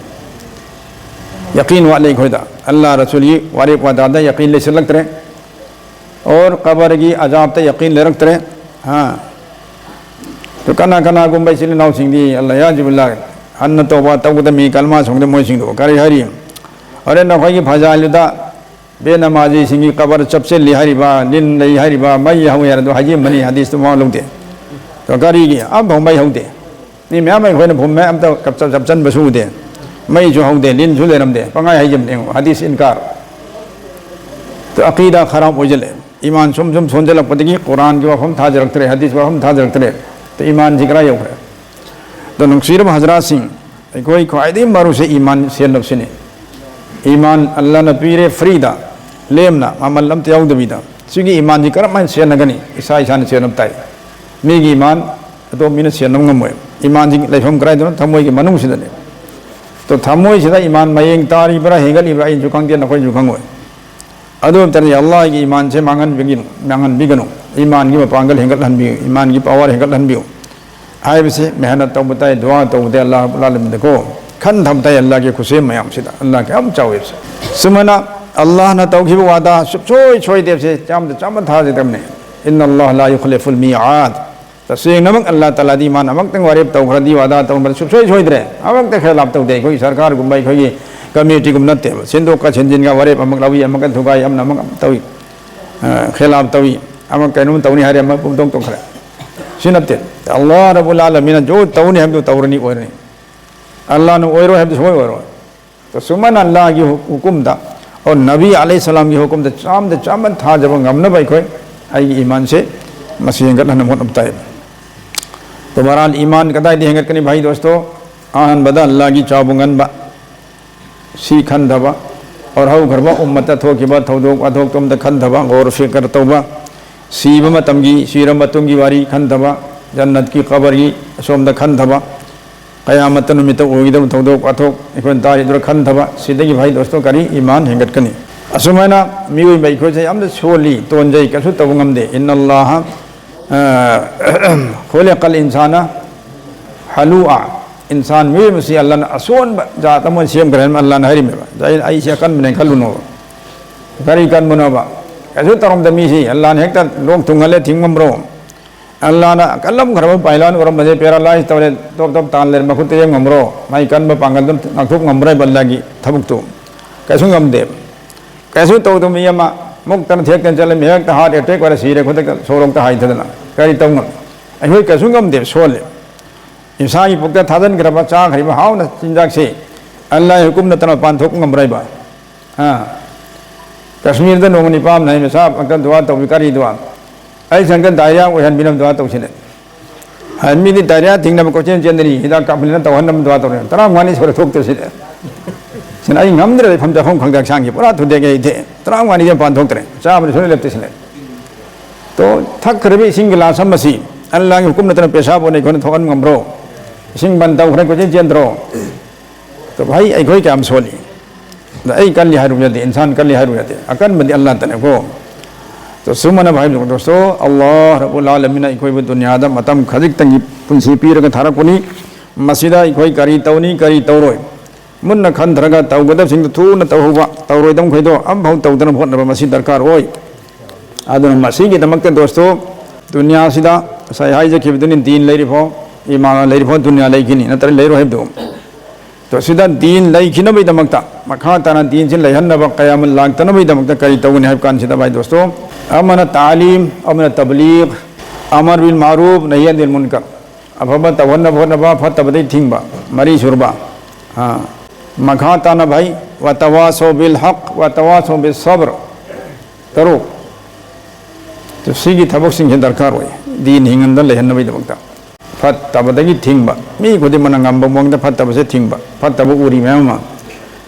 ꯌꯀꯤꯟ ꯋꯥꯠꯂꯦ ꯑꯩꯈꯣꯏꯗ꯫ ꯑꯜꯂꯥ ꯔꯁꯨꯜꯒꯤ ꯋꯥꯔꯦꯞ ꯋꯥꯗꯥꯗ ꯌꯀꯤꯟ ꯂꯩꯁꯤꯜꯂꯛꯇ꯭ꯔꯦ꯫ ꯑꯣꯔ ꯀꯕꯔꯒꯤ ꯑꯖꯥꯕꯇ ꯌꯀꯤꯟ ꯂꯩꯔꯛꯇ꯭ꯔꯦ꯫ ꯍꯥ꯫ ꯑꯗꯨ ꯀꯅꯥ ꯀꯅꯥꯒꯨꯝꯕ ꯏꯆꯤꯜ ꯏꯅꯥꯎꯁꯤꯡꯗꯤ, ꯑꯜꯂꯥꯍ ꯌꯥꯖꯤꯕꯨꯜꯂꯥ, ꯍꯟꯅ ꯇꯧꯕ ꯇꯧꯒꯗꯕ ꯃꯤ ꯀꯜꯃꯥ ꯁꯣꯡꯗ ꯃꯣꯏꯁꯤꯡꯗꯣ ꯀꯔꯤ ꯍꯥꯏꯔꯤ? ꯍꯣꯔꯦꯟ ꯅꯈꯣꯏꯒꯤ ꯐꯖꯥꯏꯜꯗꯨꯗ ꯕꯦꯅꯃꯥꯖꯤꯁꯤꯡꯒꯤ ꯀꯕꯔ ꯆꯞꯁꯤꯜꯂꯤ ꯍꯥꯏꯔꯤꯕ, ꯂꯤꯟ ꯂꯩ ꯍꯥꯏꯔꯤꯕ, ꯃꯩ ꯍꯧꯋꯤ ꯍꯥꯏꯔ ꯑꯗꯨ ꯍꯥꯏꯖꯤꯟꯕꯅꯤ, ꯍꯗꯤꯁꯇꯨ ꯃꯋꯥ ꯂꯧꯗꯦ꯫ ꯑꯗꯣ ꯀꯔꯤꯒꯤ? ꯑꯝꯐꯥꯎ ꯃꯩ ꯍꯧꯗꯦ꯫ ꯃꯤ ꯃꯌꯥꯝ ꯑꯩꯈꯣꯏꯅ ꯐꯨꯝꯃꯦ, ꯑꯝꯇ ꯀꯞꯆ-, ꯆꯞꯆꯟꯕꯁꯨ ꯎꯗꯦ꯫ ꯃꯩꯁꯨ ꯍꯧꯗꯦ, ꯂꯤꯟꯁꯨ ꯂꯩꯔꯝꯗꯦ꯫ ꯄꯪꯍꯥꯏ ꯍꯥꯏꯖꯤꯟꯕꯅꯦ ꯌꯦꯡꯉꯣ, ꯍꯗꯤꯁ ꯏꯟꯀꯥꯔ꯫ ꯑꯗꯣ ꯑꯀꯤꯗꯥ ꯈꯔꯥꯕ ꯑꯣꯏꯁꯤꯜꯂꯦ꯫ ꯏꯃꯥꯟ ꯁꯨꯝ ꯁꯨꯝ ꯁꯣꯟꯖꯜꯂꯛꯄꯗꯒꯤ ꯀꯨꯔꯥꯟꯒꯤ ꯋꯥꯐꯝ ꯊꯥꯖꯔꯛꯇ꯭ꯔꯦ, ꯍꯗꯤꯁꯀꯤ ꯋꯥꯐꯝ ꯊꯥꯖꯔꯛꯇ꯭ꯔꯦ꯫ ꯑꯗꯣ ꯏꯃꯥꯟꯁꯤ ꯀꯗꯥꯏ ꯌꯧꯈ꯭ꯔꯦ? ꯑꯗꯣ ꯅꯨꯡꯁꯤꯔꯕ ꯍꯖꯔꯥꯠꯁꯤꯡ, ꯑꯩꯈꯣꯏ ꯈ꯭ꯋꯥꯏꯗꯒꯤ ꯃꯔꯨꯁꯦ ꯏꯃꯥꯟ ꯁꯦꯟꯅꯕꯁꯤꯅꯤ꯫ ꯏꯃꯥꯟ ꯑꯜꯂꯥꯅ ꯄꯤꯔꯦ ꯐ꯭ꯔꯤꯗ, ꯂꯦꯝꯅ, ꯃꯃꯜ ꯑꯝꯇ ꯌꯥꯎꯗꯕꯤꯗ꯫ ꯁꯤꯒꯤ ꯏꯃꯥꯟꯁꯤ ꯀꯔꯝꯍꯥꯏꯅ ꯁꯦꯟꯅꯒꯅꯤ? ꯏꯁꯥ ꯏꯁꯥꯅ ꯁꯦꯟꯅꯕ ꯇꯥꯏ꯫ ꯃꯤꯒꯤ ꯏꯃꯥꯟ ꯑꯇꯣꯞꯄ ꯃꯤꯅ ꯁꯦꯟꯅꯕ ꯉꯝꯃꯣꯏ꯫ ꯏꯃꯥꯟꯁꯤ ꯂꯩꯐꯝ ꯀꯗꯥꯏꯗꯅꯣ? ꯊꯃꯣꯏꯒꯤ ꯃꯅꯨꯡꯁꯤꯗꯅꯤ꯫ ꯑꯗꯣ ꯊꯃꯣꯏꯁꯤꯗ ꯏꯃꯥꯟ ꯃꯌꯦꯡ ꯇꯥꯔꯤꯕ꯭ꯔꯥ, ꯍꯦꯟꯒꯠꯂꯤꯕ꯭ꯔꯥ, ꯑꯩꯁꯨ ꯈꯪꯗꯦ, ꯅꯈꯣꯏꯁꯨ ꯈꯪꯉꯣꯏ꯫ ꯑꯗꯨ ꯅꯠꯇꯅ ꯑꯜꯂꯥꯍꯒꯤ ꯏꯃꯥꯟꯁꯦ ꯃꯥꯡꯍꯟꯕꯤꯒꯅꯨ, ꯃꯥꯡꯍꯟꯕꯤꯒꯅꯨ꯫ ꯏꯃꯥꯟꯒꯤ ꯃꯄꯥꯡꯒꯜ ꯍꯦꯟꯒꯠꯍꯟꯕꯤꯌꯨ, ꯏꯃꯥꯟꯒꯤ power ꯍꯦꯟꯒꯠꯍꯟꯕꯤꯌꯨ ꯍꯥꯏꯕꯁꯤ ꯃꯦꯍꯅꯠ ꯇꯧꯕ ꯇꯥꯏ, ꯗꯨꯋꯥ ꯇꯧꯕ ꯇꯥꯏ, ꯑꯜꯂꯥꯍ ꯔꯕꯨꯜ ꯑꯥꯂꯃꯤꯟꯗꯀꯣ ꯈꯟꯊꯕ ꯇꯥꯏ꯫ ꯑꯜꯂꯥꯍꯒꯤ ꯈꯨꯠꯁꯦꯝ ꯃꯌꯥꯝꯁꯤꯗ ꯑꯜꯂꯥꯍ ꯀꯌꯥꯝ ꯆꯥꯎꯋꯤ ꯍꯥꯏꯕꯁꯦ꯫ ꯁꯨꯃꯥꯏꯅ ꯑꯜꯂꯥꯍꯅ ꯇꯧꯈꯤꯕ ꯋꯥꯗꯥ ꯁꯨꯡꯁꯣꯏ ꯁꯣꯏꯗꯦ ꯍꯥꯏꯕꯁꯦ ꯆꯥꯝꯗ ꯆꯥꯝꯃ ꯊꯥꯖꯒꯗꯕꯅꯤ꯫ ꯏꯟꯅ ꯑꯜꯂꯥꯍ ꯂꯥ ꯌꯨꯈꯂꯤꯐꯨꯜ ꯃꯤꯑꯥꯗ꯫ ꯇꯁꯦꯡꯅꯃꯛ ꯑꯜꯂꯥꯍ ꯇꯥꯂꯥꯗꯤ ꯃꯥꯅ ꯑꯃꯨꯛꯇꯪ ꯋꯥꯔꯦꯞ ꯇꯧꯈ꯭ꯔꯗꯤ, ꯋꯥꯗꯥ ꯇꯧꯈ꯭ꯔꯗꯤ ꯁꯨꯡꯁꯣꯏ ꯁꯣꯏꯗ꯭ꯔꯦ꯫ ꯑꯃꯨꯛꯇ ꯈꯤꯂꯥꯐ ꯇꯧꯗꯦ꯫ ꯑꯩꯈꯣꯏꯒꯤ ꯁꯔꯀꯥꯔꯒꯨꯝꯕ, ꯑꯩꯈꯣꯏꯒꯤ committeeꯒꯨꯝꯕ ꯅꯠꯇꯦꯕ꯫ ꯁꯤꯟꯗꯣꯛꯀ ꯁꯤꯟꯖꯤꯟꯒ ꯋꯥꯔꯦꯞ ꯑꯃꯨꯛ ꯂꯧꯏ, ꯑꯃꯨꯛꯀ ꯊꯨꯒꯥꯏ, ꯑꯃꯅ ꯑꯃꯨꯛ ꯇꯧꯏ, ꯑ, ꯈꯤꯂꯥꯐ ꯇꯧꯏ, ꯑꯃ ꯀꯩꯅꯣꯝ ꯇꯧꯅꯤ ꯍꯥꯏꯔꯦ, ꯑꯃ ꯄꯨꯡꯇꯣꯛ ꯇꯣꯛꯈ꯭ꯔꯦ꯫ ꯁꯤ ꯅꯠꯇꯦ꯫ ꯑꯜꯂꯥꯍ ꯔꯕꯨꯜ ꯑꯥꯂꯃꯤꯟꯅ ꯖꯣ ꯇꯧꯅꯤ ꯍꯥꯏꯕꯗꯨ ꯇꯧꯔꯅꯤ, ꯑꯣꯏꯔꯅꯤ꯫ ꯑꯜꯂꯥꯍꯅ ꯑꯣꯏꯔꯣꯏ ꯍꯥꯏꯕꯗꯨ ꯁꯨꯡꯑꯣꯏ ꯑꯣꯏꯔꯣꯏ꯫ ꯇꯣ ꯁꯨꯃꯥꯏꯅ ꯑꯜꯂꯥꯍꯒꯤ ꯍꯨ-, ꯍꯨꯀꯨꯝꯗ, ꯑꯣ ꯅꯕꯤ ꯑꯂꯩꯍꯤ ꯁꯂꯥꯝꯒꯤ ꯍꯨꯀꯨꯝꯗ ꯆꯥꯝꯗ ꯆꯥꯝꯃ ꯊꯥꯖꯕ ꯉꯝꯅꯕ ꯑꯩꯈꯣꯏ ꯑꯩꯒꯤ ꯏꯃꯥꯟꯁꯦ ꯃꯁꯤ ꯍꯦꯟꯒꯠꯍꯟꯅꯕ ꯍꯣꯠꯅꯕ ꯇꯥꯏ꯫ ꯇꯣ ꯕꯍꯔꯍꯥꯜ ꯏꯃꯥꯟ ꯀꯗꯥꯏꯗ ꯍꯦꯟꯒꯠꯀꯅꯤ ꯚꯥꯏ ꯗꯣꯁꯇꯣ? ꯑꯍꯥꯟꯕꯗ ꯑꯜꯂꯥꯍꯒꯤ ꯆꯥꯎꯕ ꯉꯟꯕ, ꯁꯤ ꯈꯟꯊꯕ, ꯑꯣꯔ ꯍꯧꯈ꯭ꯔꯕ ꯎꯝꯃꯠꯇ ꯊꯣꯛꯈꯤꯕ ꯊꯧꯗꯣꯛ ꯋꯥꯊꯣꯛꯇꯣꯝꯗ ꯈꯟꯊꯕ, ꯒꯧꯔ ꯐꯤꯀꯔ ꯇꯧꯕ, ꯁꯤꯕ ꯃꯇꯝꯒꯤ, ꯁꯤꯔ ꯃꯇꯨꯡꯒꯤ ꯋꯥꯔꯤ ꯈꯟꯊꯕ, ꯖꯟꯅꯠꯀꯤ ꯀꯕꯔꯒꯤ ꯑꯁꯣꯝꯗ ꯈꯟꯊꯕ, ꯀꯌꯥꯃꯠꯇ ꯅꯨꯃꯤꯠꯇ ꯑꯣꯏꯒꯗꯕ ꯊꯧꯗꯣꯛ ꯋꯥꯊꯣꯛ ꯑꯩꯈꯣꯏꯅ ꯇꯥꯔꯤꯗꯨꯗ ꯈꯟꯊꯕ, ꯁꯤꯗꯒꯤ ꯚꯥꯏ ꯗꯣꯁꯇꯣ ꯀꯔꯤ ꯏꯃꯥꯟ ꯍꯦꯟꯒꯠꯀꯅꯤ? ꯑꯁꯨꯃꯥꯏꯅ ꯃꯤꯑꯣꯏꯕ ꯑꯩꯈꯣꯏꯁꯦ ꯌꯥꯝꯅ ꯁꯣꯜꯂꯤ, ꯇꯣꯟꯖꯩ, ꯀꯩꯁꯨ ꯇꯧꯕ ꯉꯝꯗꯦ꯫ ꯏꯟꯅ ꯑꯜꯂꯥꯍ, ꯑ, ꯈꯨꯂꯤꯀꯜ ꯏꯟꯁꯥꯅ ꯍꯂꯨꯑ꯫ ꯏꯟꯁꯥꯟ ꯃꯤꯑꯣꯏꯕꯁꯤ ꯑꯜꯂꯥꯍꯅ ꯑꯁꯣꯟꯕ ꯖꯥꯠ ꯑꯃ ꯁꯦꯝꯈ꯭ꯔꯦ ꯍꯥꯏꯅ ꯑꯜꯂꯥꯍꯅ ꯍꯥꯏꯔꯤꯃꯦꯕ꯫ ꯑꯩ, ꯑꯩꯁꯦ ꯑꯀꯟꯕꯅꯦ ꯈꯜꯂꯨꯅꯣꯕ꯫ ꯀꯔꯤ ꯀꯟꯕꯅꯣꯕ? ꯀꯩꯁꯨ ꯇꯧꯔꯝꯗ ꯃꯤꯁꯤ ꯑꯜꯂꯥꯍꯅ ꯍꯦꯛꯇ ꯂꯣꯛ ꯊꯨꯡꯍꯜꯂꯦ, ꯊꯤꯡ ꯉꯝꯕ꯭ꯔꯣ? ꯑꯜꯂꯥꯍꯅ ꯀꯜꯂꯝꯈ꯭ꯔꯕ ꯄꯥꯏꯂꯥꯟ ꯑꯣꯏꯔꯝꯕꯁꯦ paralyze ꯇꯧꯔꯦ, ꯇꯣꯞ ꯇꯣꯞ ꯇꯥꯟ ꯂꯩꯔꯦ, ꯃꯈꯨꯠꯇ ꯌꯦꯡ ꯉꯝꯕ꯭ꯔꯣ? ꯃꯥꯒꯤ ꯀꯟꯕ ꯄꯥꯡꯒꯜꯗꯨ ꯉꯥꯛꯊꯣꯛ ꯉꯝꯕ꯭ꯔꯥ? ꯑꯜꯂꯥꯍꯒꯤ ꯊꯕꯛꯇꯨ ꯀꯩꯁꯨ ꯉꯝꯗꯦ꯫ ꯀꯩꯁꯨ ꯇꯧꯗꯕ ꯃꯤ ꯑꯃ ꯃꯨꯛꯇꯅ ꯊꯦꯛꯇꯅ ꯆꯠꯂꯝꯃꯤ, ꯍꯦꯛꯇ heart attack ꯑꯣꯏꯔ ꯁꯤꯔꯦ, ꯈꯨꯗꯛꯇ ꯁꯣꯔ ꯍꯣꯛꯇ ꯍꯥꯏꯊꯗꯅ꯫ ꯀꯔꯤ ꯇꯧ ꯉꯝꯃꯤ? ꯑꯩꯈꯣꯏ ꯀꯩꯁꯨ ꯉꯝꯗꯦ, ꯁꯣꯜꯂꯦ꯫ ꯏꯁꯥꯒꯤ ꯄꯨꯛꯇ ꯊꯥꯖꯤꯟꯈ꯭ꯔꯕ, ꯆꯥꯈ꯭ꯔꯤꯕ ꯍꯥꯎꯅ ꯆꯤꯟꯖꯥꯛꯁꯤ ꯑꯜꯂꯥꯍꯒꯤ ꯍꯨꯀꯨꯝ ꯅꯠꯇꯅ ꯃꯄꯥꯟ ꯊꯣꯛꯄ ꯉꯝꯕ꯭ꯔꯥ ꯍꯥꯏꯕ? ꯑꯥ꯫ ꯀꯥꯁꯃꯤꯔꯗ ꯅꯣꯡꯃ ꯅꯤꯄꯥ ꯑꯃꯅ ꯍꯥꯏ, "ꯃꯁꯥ ꯑꯝꯇ ꯗꯨꯋꯥ ꯇꯧꯕꯤ", ꯀꯔꯤ ꯗꯨꯋꯥ? "ꯑꯩ ꯁꯪꯒ diarrhea ꯑꯣꯏꯍꯟꯕꯤꯅꯕ ꯗꯨꯋꯥ ꯇꯧꯁꯤꯅꯦ"꯫ ꯍꯥꯏ, ꯃꯤꯗꯤ diarrhea ꯊꯤꯡꯅꯕ ꯀꯣꯏꯆꯦꯟ ꯆꯦꯟꯗꯅꯤ, ꯍꯤꯗꯥꯛ ꯀꯥꯞꯍꯟꯗꯅ ꯇꯧꯍꯟꯅꯕ ꯗꯨꯋꯥ ꯇꯧꯔꯦ꯫ ꯇꯔꯥꯃꯉꯥꯅꯤ ꯁꯨꯔꯦ ꯊꯣꯛꯇ꯭ꯔꯤꯁꯤꯗꯤ꯫ ꯁꯤꯅ ꯑꯩ ꯉꯝꯗ꯭ꯔꯦ, ꯂꯩꯐꯝ ꯆꯥꯐꯝ ꯈꯪꯗꯦ, ꯍꯛꯆꯥꯡꯁꯤ ꯄꯨꯔꯥ ꯊꯨꯗꯦꯛꯑꯦ ꯑꯩꯗꯤ꯫ ꯇꯔꯥꯃꯉꯥꯅꯤꯁꯦ ꯃꯄꯥꯟ ꯊꯣꯛꯇ꯭ꯔꯦ, ꯆꯥꯕꯗꯤ ꯁꯨꯡꯂꯦꯞ ꯂꯦꯞꯇꯦ ꯁꯤꯅꯦ꯫ ꯇꯣ, ꯊꯛꯈ꯭ꯔꯤꯕ ꯏꯁꯤꯡ ꯒꯤꯂꯥꯁ ꯑꯃꯁꯤ ꯑꯜꯂꯥꯍꯒꯤ ꯍꯨꯀꯨꯝ ꯅꯠꯇꯅ ꯄꯦꯁꯥꯕ ꯑꯣꯏꯅ ꯑꯩꯈꯣꯏꯅ ꯊꯣꯛꯍꯟ ꯉꯝꯕ꯭ꯔꯣ? ꯏꯁꯤꯡ ꯕꯟ ꯇꯧꯈ꯭ꯔꯦ, ꯀꯣꯏꯆꯦꯟ ꯆꯦꯟꯗ꯭ꯔꯣ? ꯑꯗꯣ ꯚꯥꯏ, ꯑꯩꯈꯣꯏ ꯀꯌꯥꯝ ꯁꯣꯜꯂꯤ? ꯑꯗ ꯑꯩ ꯀꯜꯂꯤ ꯍꯥꯏꯔꯨ ꯌꯥꯗꯦ, ꯏꯟꯁꯥꯟ ꯀꯜꯂꯤ ꯍꯥꯏꯔꯨ ꯌꯥꯗꯦ, ꯑꯀꯟꯕꯗꯤ ꯑꯜꯂꯥꯍꯇꯅꯦꯀꯣ꯫ ꯑꯗꯣ ꯁꯨꯃꯥꯏꯅ ꯚꯥꯏ, ꯗꯣꯁꯇꯣ, ꯑꯜꯂꯥꯍ ꯔꯕꯨꯜ ꯑꯥꯂꯃꯤꯟꯅ ꯑꯩꯈꯣꯏꯕꯨ ꯗꯨꯅꯤꯌꯥꯗ ꯃꯇꯝ ꯈꯖꯤꯛꯇꯪꯒꯤ ꯄꯨꯟꯁꯤ ꯄꯤꯔꯒ ꯊꯥꯔꯛꯄꯅꯤ꯫ ꯃꯁꯤꯗ ꯑꯩꯈꯣꯏ ꯀꯔꯤ ꯇꯧꯅꯤ, ꯀꯔꯤ ꯇꯧꯔꯣꯏ, ꯃꯨꯟꯅ ꯈꯟꯊꯔꯒ ꯇꯧꯒꯗꯕꯁꯤꯡꯗꯨ ꯊꯨꯅ ꯇꯧꯍꯧꯕ, ꯇꯧꯔꯣꯏꯗꯕ ꯃꯈꯩꯗꯣ ꯑꯃꯐꯥꯎ ꯇꯧꯗꯅꯕ ꯍꯣꯠꯅꯕ ꯃꯁꯤ ꯗꯔꯀꯥꯔ ꯑꯣꯏ꯫ ꯑꯗꯨꯅ ꯃꯁꯤꯒꯤꯗꯃꯛꯇ ꯗꯣꯁꯇꯣ, ꯗꯨꯅꯤꯌꯥꯁꯤꯗ ꯉꯁꯥꯏ ꯍꯥꯏꯖꯈꯤꯕꯗꯨꯅꯤ, ꯗꯤꯟ ꯂꯩꯔꯤꯐꯥꯎ, ꯏꯃꯥꯟ ꯂꯩꯔꯤꯐꯥꯎ ꯗꯨꯅꯤꯌꯥ ꯂꯩꯈꯤꯅꯤ, ꯅꯠꯇ꯭ꯔꯗꯤ ꯂꯩꯔꯣꯏ ꯍꯥꯏꯕꯗꯨ꯫ ꯗꯣ ꯁꯤꯗ ꯗꯤꯟ ꯂꯩꯈꯤꯅꯕꯒꯤꯗꯃꯛꯇ, ꯃꯈꯥ ꯇꯥꯅ ꯗꯤꯟꯁꯤ ꯂꯩꯍꯟꯅꯕ, ꯀꯌꯥꯃꯠ ꯂꯥꯛꯇꯅꯕꯒꯤꯗꯃꯛꯇ ꯀꯔꯤ ꯇꯧꯒꯅꯤ ꯍꯥꯏꯕ ꯀꯥꯟꯁꯤꯗ, ꯚꯥꯏ ꯗꯣꯁꯇꯣ, ꯑꯃꯅ ꯇꯥꯂꯤꯝ, ꯑꯃꯅ ꯇꯕꯂꯤꯒ, ꯑꯃꯔ ꯕꯤꯜ ꯃꯥꯔꯨꯐ, ꯅꯍꯤ ꯑꯅꯤꯜ ꯃꯨꯟꯀꯔ, ꯑꯐꯕ ꯇꯧꯍꯟꯅꯕ ꯍꯣꯠꯅꯕ, ꯐꯠꯇꯕꯗꯩ ꯊꯤꯡꯕ, ꯃꯔꯤ ꯁꯨꯔꯕ꯫ ꯑꯥ, ꯃꯈꯥ ꯇꯥꯅ, ꯚꯥꯏ, ꯋꯇꯋꯥꯁꯧ ꯕꯤꯜ ꯍꯛ, ꯋꯇꯋꯥꯁꯧ ꯕꯤꯜ ꯁꯕꯔ, ꯇꯔꯨꯛ꯫ ꯁꯤꯒꯤ ꯊꯕꯛꯁꯤꯡꯁꯦ ꯗꯔꯀꯥꯔ ꯑꯣꯏ, ꯗꯤꯟ ꯍꯤꯡꯍꯟꯗ ꯂꯩꯍꯟꯅꯕꯒꯤꯗꯃꯛꯇ꯫ ꯐꯠꯇꯕꯗꯒꯤ ꯊꯤꯡꯕ, ꯃꯤ ꯈꯨꯗꯤꯡꯃꯛꯅ ꯉꯝꯕ ꯃꯑꯣꯡꯗ ꯐꯠꯇꯕꯁꯦ ꯊꯤꯡꯕ, ꯐꯠꯇꯕ ꯎꯔꯤ ꯃꯌꯥꯝ ꯑꯃ,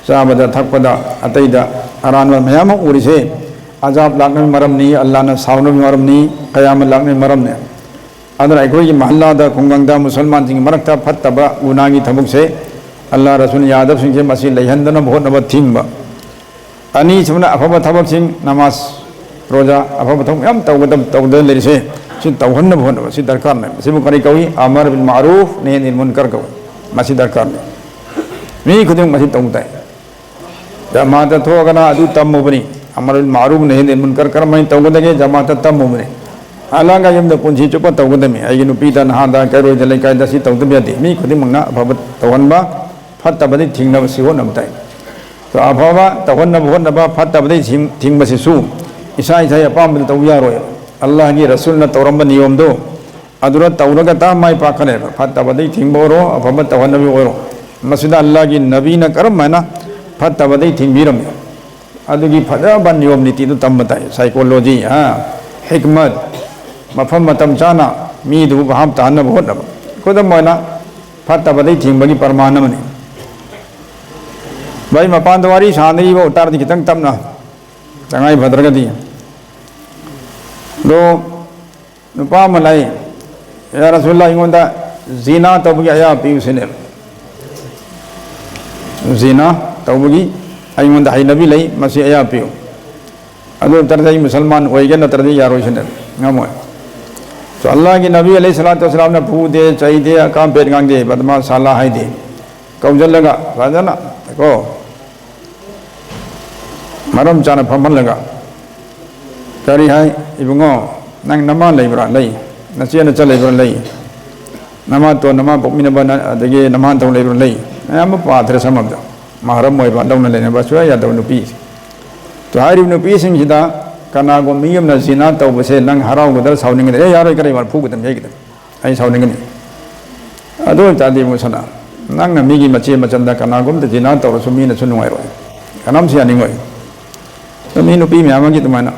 ꯆꯥꯕꯗ ꯊꯛꯄꯗ ꯑꯇꯩꯗ ꯑꯔꯥꯟꯕ ꯃꯌꯥꯝ ꯑꯃ ꯎꯔꯤꯁꯦ, ꯑꯖꯥꯕ ꯂꯥꯛꯅꯕꯒꯤ ꯃꯔꯝꯅꯤ, ꯑꯜꯂꯥꯍꯅ ꯁꯥꯎꯅꯕꯒꯤ ꯃꯔꯝꯅꯤ, ꯀꯌꯥꯃꯠ ꯂꯥꯛꯅꯕꯒꯤ ꯃꯔꯝꯅꯤ꯫ ꯑꯗꯨꯅ ꯑꯩꯈꯣꯏꯒꯤ ꯃꯍꯜꯂꯥꯗ, ꯈꯨꯡꯒꯪꯗ, ꯃꯨꯁꯜꯃꯥꯟꯁꯤꯡꯒꯤ ꯃꯔꯛꯇ ꯐꯠꯇꯕ ꯒꯨꯅꯥꯒꯤ ꯊꯕꯛꯁꯦ, ꯑꯜꯂꯥꯍ ꯔꯁꯨꯜ ꯌꯥꯗꯕꯁꯤꯡꯁꯦ, ꯃꯁꯤ ꯂꯩꯍꯟꯗꯅꯕ ꯍꯣꯠꯅꯕ ꯊꯤꯡꯕ꯫ ꯑꯅꯤꯁꯨꯕꯅ ꯑꯐꯕ ꯊꯕꯛꯁꯤꯡ, ꯅꯃꯥꯖ, ꯔꯣꯖꯥ, ꯑꯐꯕ ꯊꯕꯛ ꯃꯌꯥꯝ ꯇꯧꯒꯗꯕ, ꯇꯧꯗꯅ ꯂꯩꯔꯤꯁꯦ, ꯁꯤ ꯇꯧꯍꯟꯅꯕ ꯍꯣꯠꯅꯕ, ꯁꯤ ꯗꯔꯀꯥꯔꯅꯦ꯫ ꯃꯁꯤꯕꯨ ꯀꯔꯤ ꯀꯧꯏ? ꯑꯃꯔ ꯕꯤꯜ ꯃꯥꯔꯨꯐ, ꯅꯍꯤ ꯑꯅꯤꯜ ꯃꯨꯟꯀꯔ ꯀꯧꯏ꯫ ꯃꯁꯤ ꯗꯔꯀꯥꯔꯅꯦ꯫ ꯃꯤ ꯈꯨꯗꯤꯡꯃꯛ ꯃꯁꯤ ꯇꯧ ꯇꯥꯏ꯫ ꯖꯃꯥꯇ ꯊꯣꯛꯑꯒꯅ ꯑꯗꯨ ꯇꯝꯃꯨꯕꯅꯤ꯫ ꯑꯃꯔ ꯕꯤꯜ ꯃꯥꯔꯨꯐ, ꯅꯍꯤ ꯑꯅꯤꯜ ꯃꯨꯟꯀꯔ ꯀꯔꯝꯍꯥꯏꯅ ꯇꯧꯒꯗꯒꯦ? ꯖꯃꯥꯇ ꯇꯝꯃꯨꯕꯅꯤ꯫ ꯑꯜꯂꯥꯍꯒ ꯌꯨꯝꯗ ꯄꯨꯟꯁꯤ ꯆꯨꯞꯄ ꯇꯧꯒꯗꯕꯅꯤ꯫ ꯑꯩꯒꯤ ꯅꯨꯄꯤꯗ, ꯅꯍꯥꯗ, ꯀꯩꯔꯣꯏꯗ, ꯂꯩꯀꯥꯏꯗ ꯁꯤ ꯇꯧꯗꯕ ꯌꯥꯗꯦ꯫ ꯃꯤ ꯈꯨꯗꯤꯡꯃꯛꯅ ꯑꯐꯕ ꯇꯧꯍꯟꯕ, ꯐꯠꯇꯕꯗꯤ ꯊꯤꯡꯅꯕ ꯁꯤ ꯍꯣꯠꯅꯕ ꯇꯥꯏ꯫ ꯑꯗꯣ ꯑꯐꯕ ꯇꯧꯍꯟꯅꯕ ꯍꯣꯠꯅꯕ, ꯐꯠꯇꯕꯗꯤ ꯊꯤꯡ-, ꯊꯤꯡꯕꯁꯤꯁꯨ ꯏꯁꯥ ꯏꯁꯥꯒꯤ ꯑꯄꯥꯝꯕꯗ ꯇꯧꯕ ꯌꯥꯔꯣꯏ꯫ ꯑꯜꯂꯥꯍꯒꯤ ꯔꯁꯨꯜꯅ ꯇꯧꯔꯝꯕ ꯅꯤꯌꯣꯝꯗꯣ ꯑꯗꯨꯗ ꯇꯧꯔꯒ ꯇ ꯃꯥꯏ ꯄꯥꯛꯀꯅꯦꯕ꯫ ꯐꯠꯇꯕꯗꯒꯤ ꯊꯤꯡꯕ ꯑꯣꯏꯔꯣ, ꯑꯐꯕ ꯇꯧꯍꯟꯅꯕ ꯑꯣꯏꯔꯣ, ꯃꯁꯤꯗ ꯑꯜꯂꯥꯍꯒꯤ ꯅꯕꯤꯅ ꯀꯔꯝ ꯍꯥꯏꯅ ꯐꯠꯇꯕꯗꯒꯤ ꯊꯤꯡꯕꯤꯔꯝꯃꯤ? ꯑꯗꯨꯒꯤ ꯐꯖꯕ ꯅꯤꯌꯣꯝ ꯅꯤꯇꯤꯗꯨ ꯇꯝꯕ ꯇꯥꯏ꯫ ꯁꯥꯏꯀꯣꯂꯣꯖꯤ, ꯍꯥ, ꯍꯤꯛꯃꯠ, ꯃꯐꯝ ꯃꯇꯝ ꯆꯥꯅ ꯃꯤꯗꯨꯕꯨ ꯚꯥꯞ ꯇꯥꯍꯟꯅꯕ ꯍꯣꯠꯅꯕ꯫ ꯈꯨꯗꯝ ꯑꯣꯏꯅ, ꯐꯠꯇꯕꯗꯒꯤ ꯊꯤꯡꯕꯒꯤ ꯄ꯭ꯔꯃꯥꯟ ꯑꯃꯅꯤ꯫ ꯚꯥꯏ, ꯃꯄꯥꯟꯗ ꯋꯥꯔꯤ ꯁꯥꯟꯅꯔꯤꯕ ꯑꯣꯏꯇꯥꯔꯗꯤ ꯈꯤꯇꯪ ꯇꯞꯅ, ꯇꯉꯥꯏ ꯐꯗ꯭ꯔꯒꯗꯤ꯫ ꯑꯗꯣ ꯅꯨꯄꯥ ꯑꯃ ꯂꯥꯛꯏ, "ꯌꯥ ꯔꯁꯨꯜꯂꯥ, ꯑꯩꯉꯣꯟꯗ ꯖꯤꯅꯥ ꯇꯧꯕꯒꯤ ꯑꯌꯥꯕ ꯄꯤꯌꯨ" ꯁꯤꯅꯦ꯫ ꯖꯤꯅꯥ ꯇꯧꯕꯒꯤ ꯑꯩꯉꯣꯟꯗ ꯍꯩꯅꯕꯤ ꯂꯩ, ꯃꯁꯤ ꯑꯌꯥ ꯄꯤꯌꯨ꯫ ꯑꯗꯨ ꯅꯠꯇ꯭ꯔꯗꯤ ꯑꯩ ꯃꯨꯁꯜꯃꯥꯟ ꯑꯣꯏꯒꯦ, ꯅꯠꯇ꯭ꯔꯗꯤ ꯌꯥꯔꯣꯏ ꯁꯤꯅꯦ, ꯉꯝꯃꯣꯏ꯫ ꯑꯗꯣ ꯑꯜꯂꯥꯍꯒꯤ ꯅꯕꯤ ꯑꯂꯩꯍꯤ ꯁꯂꯥꯇꯨ ꯋꯁꯂꯥꯝꯅ ꯐꯨꯗꯦ, ꯆꯩꯗꯦ, ꯑꯀꯥꯝ ꯄꯦꯠ ꯉꯥꯡꯗꯦ, ꯕꯗꯃꯥꯁ ꯁꯥꯂꯥ ꯍꯥꯏꯗꯦ꯫ ꯀꯧꯁꯤꯜꯂꯒ ꯐꯖꯅ ꯀꯣ ꯃꯔꯝ ꯆꯥꯅ ꯐꯝꯍꯜꯂꯒ, ꯀꯔꯤ ꯍꯥꯏ, "ꯏꯕꯨꯡꯉꯣ, ꯅꯪ ꯅꯃꯥ ꯂꯩꯕ꯭ꯔꯥ?" "ꯂꯩ." "ꯅꯆꯦ ꯅꯆꯜ ꯂꯩꯕ꯭ꯔꯥ?" "ꯂꯩ." "ꯅꯃꯥꯇꯣꯟ, ꯅꯃꯥ ꯄꯣꯛꯃꯤꯟꯅꯕ ꯅ-, ꯑꯗꯒꯤ ꯅꯃꯥꯟꯊꯧ ꯂꯩꯕ꯭ꯔꯥ?" "ꯂꯩ." ꯃꯌꯥꯝ ꯑꯃ ꯄꯥꯊꯔꯦ ꯁꯝꯃꯕꯗ꯫ ꯃꯍꯔꯝ ꯑꯣꯏꯕ, ꯂꯧꯅ ꯂꯩꯅꯕ ꯁꯨꯡꯌꯥ ꯌꯥꯗꯕ ꯅꯨꯄꯤ꯫ ꯑꯗꯣ ꯍꯥꯏꯔꯤꯕ ꯅꯨꯄꯤꯁꯤꯡꯁꯤꯗ ꯀꯅꯥꯒꯨꯝꯕ ꯃꯤ ꯑꯃꯅ ꯖꯤꯅꯥ ꯇꯧꯕꯁꯦ ꯅꯪ ꯍꯔꯥꯎꯒꯗ꯭ꯔꯥ ꯁꯥꯎꯅꯤꯡꯒꯗ꯭ꯔꯥ? "ꯑꯦ, ꯌꯥꯔꯣꯏ, ꯀꯔꯤ ꯋꯥ ꯐꯨꯒꯗꯕꯅꯤ, ꯌꯩꯒꯗꯕꯅꯤ, ꯑꯩ ꯁꯥꯎꯅꯤꯡꯒꯅꯤ"꯫ ꯑꯗꯨ ꯑꯣꯏꯇꯥꯔꯗꯤ ꯃꯨꯁꯅ, ꯅꯪꯅ ꯃꯤꯒꯤ ꯃꯆꯦ ꯃꯆꯟꯗ ꯀꯅꯥꯒꯨꯝꯕꯗ ꯖꯤꯅꯥ ꯇꯧꯔꯁꯨ ꯃꯤꯅꯁꯨ ꯅꯨꯡꯉꯥꯏꯔꯣꯏ, ꯀꯅꯥꯝꯁꯨ ꯌꯥꯅꯤꯡꯉꯣꯏ꯫ ꯑꯗꯣ ꯃꯤ ꯅꯨꯄꯤ ꯃꯌꯥꯝ ꯑꯃꯒꯤ ꯑꯗꯨꯃꯥꯏꯅ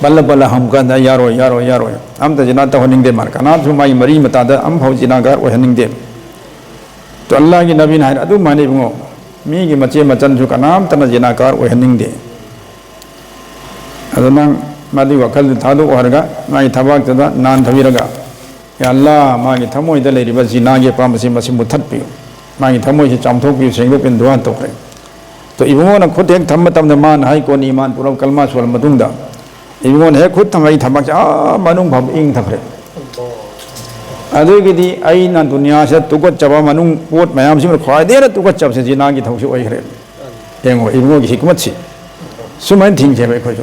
ꯄꯜꯂ ꯄꯜꯂ ꯍꯪꯕ ꯀꯥꯟꯗ, "ꯌꯥꯔꯣꯏ, ꯌꯥꯔꯣꯏ, ꯌꯥꯔꯣꯏ"꯫ ꯑꯝꯇ ꯖꯤꯅꯥ ꯇꯧꯍꯟꯅꯤꯡꯗꯦ ꯃꯥꯅ, ꯀꯅꯥꯝꯁꯨ ꯃꯥꯒꯤ ꯃꯔꯤ ꯃꯇꯥꯗ ꯑꯃꯐꯥꯎ ꯖꯤꯅꯥꯒꯥꯔ ꯑꯣꯏꯍꯟꯅꯤꯡꯗꯦ꯫ ꯑꯗꯣ ꯑꯜꯂꯥꯍꯒꯤ ꯅꯕꯤꯅ ꯍꯥꯏꯔꯦ, "ꯑꯗꯨꯃꯥꯏꯅ ꯏꯕꯨꯡꯉꯣ, ꯃꯤꯒꯤ ꯃꯆꯦ ꯃꯆꯟꯁꯨ ꯀꯅꯥꯝꯇꯅ ꯖꯤꯅꯥꯀꯥꯔ ꯑꯣꯏꯍꯟꯅꯤꯡꯗꯦ꯫ ꯑꯗꯣ ꯅꯪ ꯃꯗꯨꯒꯤ ꯋꯥꯈꯜꯗꯨ ꯊꯥꯗꯣꯛꯑꯣ" ꯍꯥꯏꯔꯒ ꯃꯥꯒꯤ ꯊꯕꯥꯛꯇꯨꯗ ꯅꯥꯟꯊꯕꯤꯔꯒ, "ꯌꯥ ꯑꯜꯂꯥ, ꯃꯥꯒꯤ ꯊꯃꯣꯏꯗ ꯂꯩꯔꯤꯕ ꯖꯤꯅꯥꯒꯤ ꯑꯄꯥꯝꯕꯁꯤ ꯃꯁꯤ ꯃꯨꯠꯊꯠꯄꯤꯌꯨ, ꯃꯥꯒꯤ ꯊꯃꯣꯏꯁꯤ ꯆꯥꯝꯊꯣꯛꯄꯤꯌꯨ, ꯁꯦꯡꯗꯣꯛꯄꯤꯌꯨ" ꯗꯨꯋꯥ ꯇꯧꯈ꯭ꯔꯦ꯫ ꯑꯗꯣ ꯏꯕꯨꯡꯉꯣꯅ ꯈꯨꯠ ꯍꯦꯛ ꯊꯝꯕ ꯃꯇꯝꯗ ꯃꯥꯅ ꯍꯥꯏ, ꯀꯣꯟꯅ ꯏꯃꯥꯟ ꯄꯨꯔꯕ ꯀꯜꯃꯥ ꯁꯣꯜꯂ ꯃꯇꯨꯡꯗ, ꯏꯕꯨꯡꯉꯣꯅ ꯍꯦꯛ ꯈꯨꯠ ꯊꯝꯕ ꯑꯩ ꯊꯕꯥꯛꯁꯦ ꯑꯥ ꯃꯅꯨꯡ ꯐꯥꯎꯕ ꯏꯪꯊꯈ꯭ꯔꯦ꯫ ꯑꯗꯨꯒꯤꯗꯤ ꯑꯩꯅ ꯗꯨꯅꯤꯌꯥꯁꯤꯗ ꯇꯨꯀꯠꯆꯕ ꯃꯅꯨꯡ ꯄꯣꯠ ꯃꯌꯥꯝꯁꯤꯃ ꯈ꯭ꯋꯥꯏꯗꯒꯤ ꯍꯦꯟꯅ ꯇꯨꯀꯠꯆꯕꯁꯦ ꯖꯤꯅꯥꯒꯤ ꯊꯕꯛꯁꯤ ꯑꯣꯏꯈ꯭ꯔꯦ꯫ ꯌꯦꯡꯉꯣ, ꯏꯕꯨꯡꯉꯣꯒꯤ ꯍꯤꯀꯃꯠꯁꯤ꯫ ꯁꯨꯃꯥꯏꯅ ꯊꯤꯡꯁꯦꯕ ꯑꯩꯈꯣꯏꯁꯨ꯫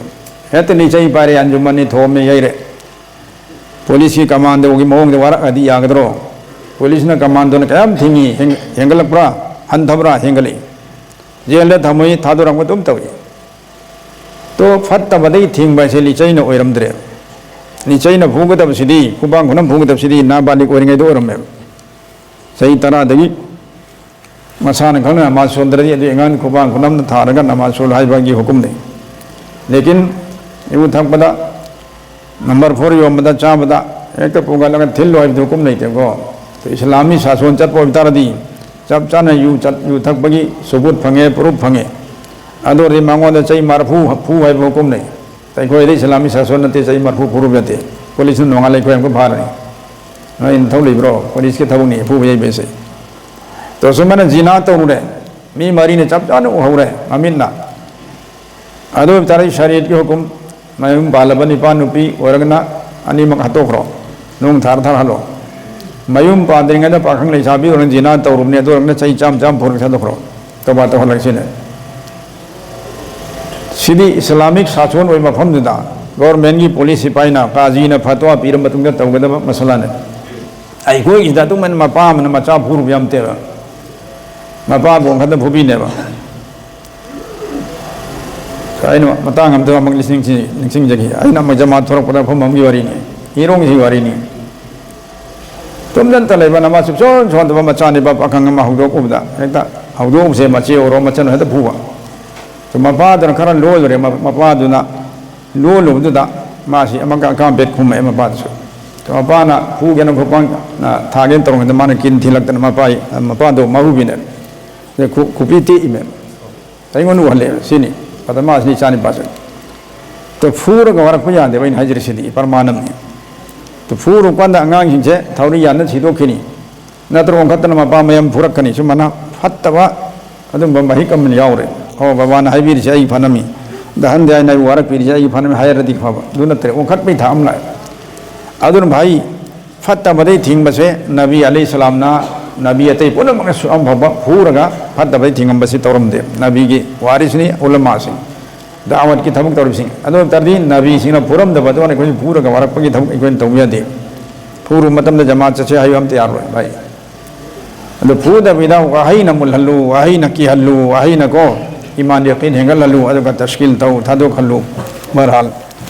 ꯍꯦꯛꯇ ꯂꯤꯆꯩ ꯄꯥꯏꯔꯦ, ꯑꯟꯖꯨꯃꯟꯅꯤ ꯊꯣꯝꯃꯦ, ꯌꯩꯔꯦ꯫ ꯄꯨꯂꯤꯁꯀꯤ ꯀꯃꯥꯟꯗꯣꯒꯤ ꯃꯑꯣꯡꯗ ꯋꯥꯔꯛꯑꯗꯤ ꯌꯥꯒꯗ꯭ꯔꯣ? ꯄꯨꯂꯤꯁꯅ, ꯀꯃꯥꯟꯗꯣꯅ ꯀꯌꯥꯝ ꯊꯤꯡꯉꯤ? ꯍꯦꯟ-, ꯍꯦꯟꯒꯠꯂꯛꯄ꯭ꯔꯥ? ꯍꯟꯊꯕ꯭ꯔꯥ? ꯍꯦꯟꯒꯠꯂꯛꯏ꯫ ꯖꯦꯜꯗ ꯊꯝꯃꯨꯏ, ꯊꯥꯗꯣꯔꯛꯄ ꯑꯗꯨꯝ ꯇꯧꯏ꯫ ꯇꯣ, ꯐꯠꯇꯕꯗꯒꯤ ꯊꯤꯡꯕ ꯍꯥꯏꯁꯦ ꯂꯤꯆꯩꯅ ꯑꯣꯏꯔꯝꯗ꯭ꯔꯦ꯫ ꯂꯤꯆꯩꯅ ꯐꯨꯒꯗꯕꯁꯤꯗꯤ, ꯈꯨꯕꯥꯡ ꯈꯨꯅꯝ ꯐꯨꯒꯗꯕꯁꯤꯗꯤ ꯅꯥꯕꯥꯂꯤꯛ ꯑꯣꯏꯔꯤꯉꯩꯗ ꯑꯣꯏꯔꯝꯃꯦꯕ꯫ ꯆꯍꯤ ꯇꯔꯥꯗꯒꯤ ꯃꯁꯥꯅ ꯈꯪꯅ ꯅꯃꯥꯖ ꯁꯣꯟꯗ꯭ꯔꯗꯤ, ꯑꯗꯨ ꯑꯉꯥꯡ ꯈꯨꯕꯥꯡ ꯈꯨꯅꯝꯅ ꯊꯥꯔꯒ ꯅꯃꯥꯖ ꯁꯣꯜ ꯍꯥꯏꯕꯒꯤ ꯍꯨꯀꯨꯝꯅꯤ꯫ ꯂꯦꯀꯤꯟ ꯌꯨ ꯊꯛꯄꯗ, ꯅꯝꯕꯔ ꯐꯣꯔ ꯌꯣꯟꯕꯗ, ꯆꯥꯕꯗ ꯍꯦꯛꯇ ꯄꯨꯈꯠꯂꯒ ꯊꯤꯜꯂꯨ ꯍꯥꯏꯕꯗꯤ ꯍꯨꯀꯨꯝ ꯂꯩꯇꯦꯀꯣ꯫ ꯏꯁꯂꯥꯃꯤ ꯁꯥꯁꯣꯟ ꯆꯠꯄ ꯑꯣꯏꯕ ꯇꯥꯔꯗꯤ ꯆꯞ ꯆꯥꯅ ꯌꯨ ꯆꯠ-, ꯌꯨ ꯊꯛꯄꯒꯤ ꯁꯨꯕꯨꯠ ꯐꯪꯉꯦ, ꯄ꯭ꯔꯨꯐ ꯐꯪꯉꯦ꯫ ꯑꯗꯨ ꯑꯣꯏꯔꯗꯤ ꯃꯉꯣꯟꯗ ꯆꯍꯤ ꯃꯔꯐꯨ ꯐꯨ ꯍꯥꯏꯕ ꯍꯨꯀꯨꯝ ꯂꯩ꯫ ꯑꯩꯈꯣꯏꯗꯤ ꯏꯁꯂꯥꯃꯤ ꯁꯥꯁꯣꯟ ꯅꯠꯇꯦ, ꯆꯍꯤ ꯃꯔꯐꯨ ꯐꯨꯔꯨꯕ ꯌꯥꯗꯦ꯫ ꯄꯨꯂꯤꯁꯅ ꯅꯣꯡꯉꯥꯜ ꯂꯩꯈꯣꯏ ꯑꯃꯨꯛꯀ ꯐꯥꯔꯅꯤ꯫ ꯅꯣꯏ ꯅꯊꯧ ꯂꯩꯕ꯭ꯔꯣ? ꯄꯨꯂꯤꯁꯀꯤ ꯊꯕꯛꯅꯤ ꯑꯐꯨꯕ ꯌꯩꯕ ꯍꯥꯏꯁꯦ꯫ ꯇꯣ ꯁꯨꯃꯥꯏꯅ ꯖꯤꯅꯥ ꯇꯧꯔꯨꯔꯦ, ꯃꯤ ꯃꯔꯤꯅ ꯆꯞ ꯆꯥꯅ ꯎꯍꯧꯔꯦ ꯃꯃꯤꯠꯅ꯫ ꯑꯗꯨ ꯑꯣꯏꯕ ꯇꯥꯔꯗꯤ ꯁꯔꯤꯌꯠꯀꯤ ꯍꯨꯀꯨꯝ, ꯃꯌꯨꯝ ꯄꯥꯜꯂꯕ ꯅꯨꯄꯥ ꯅꯨꯄꯤ ꯑꯣꯏꯔꯒꯅ ꯑꯅꯤꯃꯛ ꯍꯥꯠꯇꯣꯛꯈ꯭ꯔꯣ, ꯅꯨꯡ ꯊꯥꯔ ꯊꯥꯔ ꯍꯜꯂꯣ꯫ ꯃꯌꯨꯝ ꯄꯥꯟꯗ꯭ꯔꯤꯉꯩꯗ ꯄꯥꯈꯪ ꯂꯩꯁꯥꯕꯤ ꯑꯣꯏꯔꯒꯅ ꯖꯤꯅꯥ ꯇꯧꯔꯨꯕꯅꯤ, ꯑꯗꯨ ꯑꯣꯏꯔꯒꯅ ꯆꯍꯤ ꯆꯥꯝꯃ ꯆꯥꯝꯃ ꯐꯨꯔꯒ ꯊꯥꯗꯣꯛꯈ꯭ꯔꯣ꯫ ꯇꯧꯕ ꯇꯧꯍꯜꯂꯛꯁꯤꯅꯦ꯫ ꯁꯤꯗꯤ ꯏꯁꯂꯥꯃꯤꯛ ꯁꯥꯁꯣꯟ ꯑꯣꯏꯕ ꯃꯐꯝꯗꯨꯗ ꯒꯣꯔꯃꯦꯟꯒꯤ ꯄꯨꯂꯤꯁ ꯁꯤꯄꯥꯏꯅ, ꯀꯥꯖꯤꯅ ꯐꯇꯋꯥ ꯄꯤꯔꯕ ꯃꯇꯨꯡꯗ ꯇꯧꯒꯗꯕ ꯃꯁꯂꯥꯅꯤ꯫ ꯑꯩꯈꯣꯏꯒꯤꯁꯤꯗ ꯑꯗꯨꯃꯥꯏꯅ ꯃꯄꯥ ꯑꯃꯅ ꯃꯆꯥ ꯐꯨꯔꯨꯕ ꯌꯥꯝ ꯅꯠꯇꯦꯕ꯫ ꯃꯄꯥꯕꯨ ꯑꯃꯈꯛꯇ ꯐꯨꯕꯤꯅꯦꯕ꯫ ꯑꯩꯅ ꯃꯇꯥꯡ ꯑꯃꯗ ꯑꯃꯨꯛ ꯅꯤꯡꯁꯤꯡ-, ꯅꯤꯡꯁꯤꯡꯖꯈꯤ꯫ ꯑꯩꯅ ꯑꯃꯨꯛ ꯖꯃꯥꯠ ꯊꯣꯔꯛꯄꯗ ꯐꯝꯐꯝꯒꯤ ꯋꯥꯔꯤꯅꯤ, ꯏꯔꯣꯡꯒꯤ ꯋꯥꯔꯤꯅꯤ꯫ ꯇꯨꯝꯗꯅꯇ ꯂꯩꯕ ꯅꯃꯥ ꯁꯨꯞꯁꯣꯟ ꯁꯣꯟꯗꯕ ꯃꯆꯥꯅꯤꯄꯥ ꯄꯥꯈꯪ ꯑꯃ ꯍꯧꯗꯣꯛꯎꯕꯗ, ꯍꯦꯛꯇ ꯍꯧꯗꯣꯛꯎꯁꯦ ꯃꯆꯦ ꯑꯣꯏꯔꯣ ꯃꯆꯟ ꯍꯦꯛꯇ ꯐꯨꯕ꯫ ꯃꯄꯥꯗꯨꯅ ꯈꯔ ꯂꯣꯜꯂꯨꯔꯦ, ꯃ-, ꯃꯄꯥꯗꯨꯅ ꯂꯣꯜꯂꯨꯕꯗꯨꯗ ꯃꯥꯁꯤ ꯑꯃꯒ ꯑꯀꯥꯝ ꯕꯦꯠ ꯈꯨꯝꯃꯛꯑꯦ ꯃꯄꯥꯗꯨꯁꯨ꯫ ꯃꯄꯥꯅ ꯐꯨꯒꯦꯅ ꯈꯨꯄꯥꯛꯅ ꯊꯥꯒꯦꯅ ꯇꯧꯔꯤꯉꯩꯗ ꯃꯥꯅ ꯀꯤꯟ ꯊꯤꯜꯂꯛꯇꯅ ꯃꯄꯥ-, ꯃꯄꯥꯗꯣ ꯃꯍꯨꯕꯤꯅꯦ꯫ ꯑꯗꯩ ꯈꯨ-, ꯈꯨꯄꯤ ꯇꯦꯛꯏꯃꯦ꯫ ꯑꯩꯉꯣꯟꯗ ꯎꯍꯜꯂꯦ ꯁꯤꯅꯤ꯫ ꯑꯗ ꯃꯥꯁꯤꯅ ꯏꯆꯥꯅꯤꯄꯥꯁꯦ꯫ ꯑꯗꯣ ꯐꯨꯔꯒ ꯋꯥꯔꯛꯄ ꯌꯥꯗꯦꯕ, ꯑꯩꯅ ꯍꯥꯏꯖꯔꯤꯁꯤꯗꯤ ꯄ꯭ꯔꯃꯥꯟ ꯑꯃꯅꯤ꯫ ꯑꯗꯣ ꯐꯨꯔꯨꯀꯥꯟꯗ ꯑꯉꯥꯡꯁꯤꯡꯁꯦ ꯊꯧꯔꯤ ꯌꯥꯟꯗꯅ ꯁꯤꯗꯣꯛꯈꯤꯅꯤ꯫ ꯅꯠꯇ꯭ꯔꯒ ꯑꯣꯟꯈꯠꯇꯅ ꯃꯄꯥ ꯃꯌꯥꯝ ꯐꯨꯔꯛꯀꯅꯤ꯫ ꯁꯨꯃꯥꯏꯅ ꯐꯠꯇꯕ ꯑꯗꯨꯝꯕ ꯃꯍꯤꯛ ꯑꯃ ꯌꯥꯎꯔꯦ꯫ ꯑꯣ, ꯕꯕꯥꯅ ꯍꯥꯏꯕꯤꯔꯤꯁꯦ ꯑꯩ ꯐꯅꯕꯅꯤ, ꯑꯍꯟꯗꯤ ꯑꯩꯅ ꯑꯩꯕꯨ ꯋꯥꯔꯛꯄꯤꯔꯤꯁꯦ ꯑꯩ ꯐꯅꯕꯅꯤ ꯍꯥꯏꯔꯗꯤ ꯐꯕ꯫ ꯑꯗꯨ ꯅꯠꯇ꯭ꯔꯦ, ꯑꯣꯟꯈꯠꯄꯩ ꯊꯥꯛ ꯑꯃ ꯂꯥꯛꯑꯦ꯫ ꯑꯗꯨꯅ ꯚꯥꯏ, ꯐꯠꯇꯕꯗꯩ ꯊꯤꯡꯕꯁꯦ ꯅꯕꯤ ꯑꯂꯩꯍꯤ ꯁꯂꯥꯝꯅ ꯅꯕꯤ ꯑꯇꯩ ꯄꯨꯝꯅꯃꯛꯅꯁꯨ ꯑꯃꯐꯥꯎꯕ ꯐꯨꯔꯒ ꯐꯠꯇꯕꯗꯩ ꯊꯤꯡꯉꯝꯕꯁꯤ ꯇꯧꯔꯝꯗꯦ꯫ ꯅꯕꯤꯒꯤ ꯋꯥꯔꯤꯁꯤꯅꯤ ꯎꯂꯃꯥꯁꯤꯡ, ꯗꯥꯋꯠꯀꯤ ꯊꯕꯛ ꯇꯧꯔꯤꯕꯁꯤꯡ꯫ ꯑꯗꯨ ꯑꯣꯏ ꯇꯥꯔꯗꯤ ꯅꯕꯤꯁꯤꯡꯅ ꯐꯨꯔꯝꯗꯕ ꯑꯗꯨꯒ ꯑꯩꯈꯣꯏꯁꯨ ꯐꯨꯔꯒ ꯋꯥꯔꯛꯄꯒꯤ ꯊꯕꯛ ꯑꯩꯈꯣꯏꯅ ꯇꯧꯕ ꯌꯥꯗꯦ꯫ ꯐꯨꯔꯨꯕ ꯃꯇꯝꯗ ꯖꯃꯥꯠ ꯆꯠꯁꯦ ꯍꯥꯏꯕ ꯑꯝꯇ ꯌꯥꯔꯣꯏ ꯚꯥꯏ꯫ ꯑꯗꯨ ꯐꯨꯗꯕꯤꯗ ꯋꯥꯍꯩꯅ ꯃꯨꯜꯍꯜꯂꯨ, ꯋꯥꯍꯩꯅ ꯀꯤꯍꯜꯂꯨ, ꯋꯥꯍꯩꯅꯀꯣ ꯏꯃꯥꯟ ꯌꯀꯤꯟ ꯍꯦꯟꯒꯠꯍꯜꯂꯨ, ꯑꯗꯨꯒ ꯇꯁꯀꯤꯜ ꯇꯧ, ꯊꯥꯗꯣꯛꯍꯜꯂꯨ꯫ ꯕꯍꯔꯍꯥꯜ,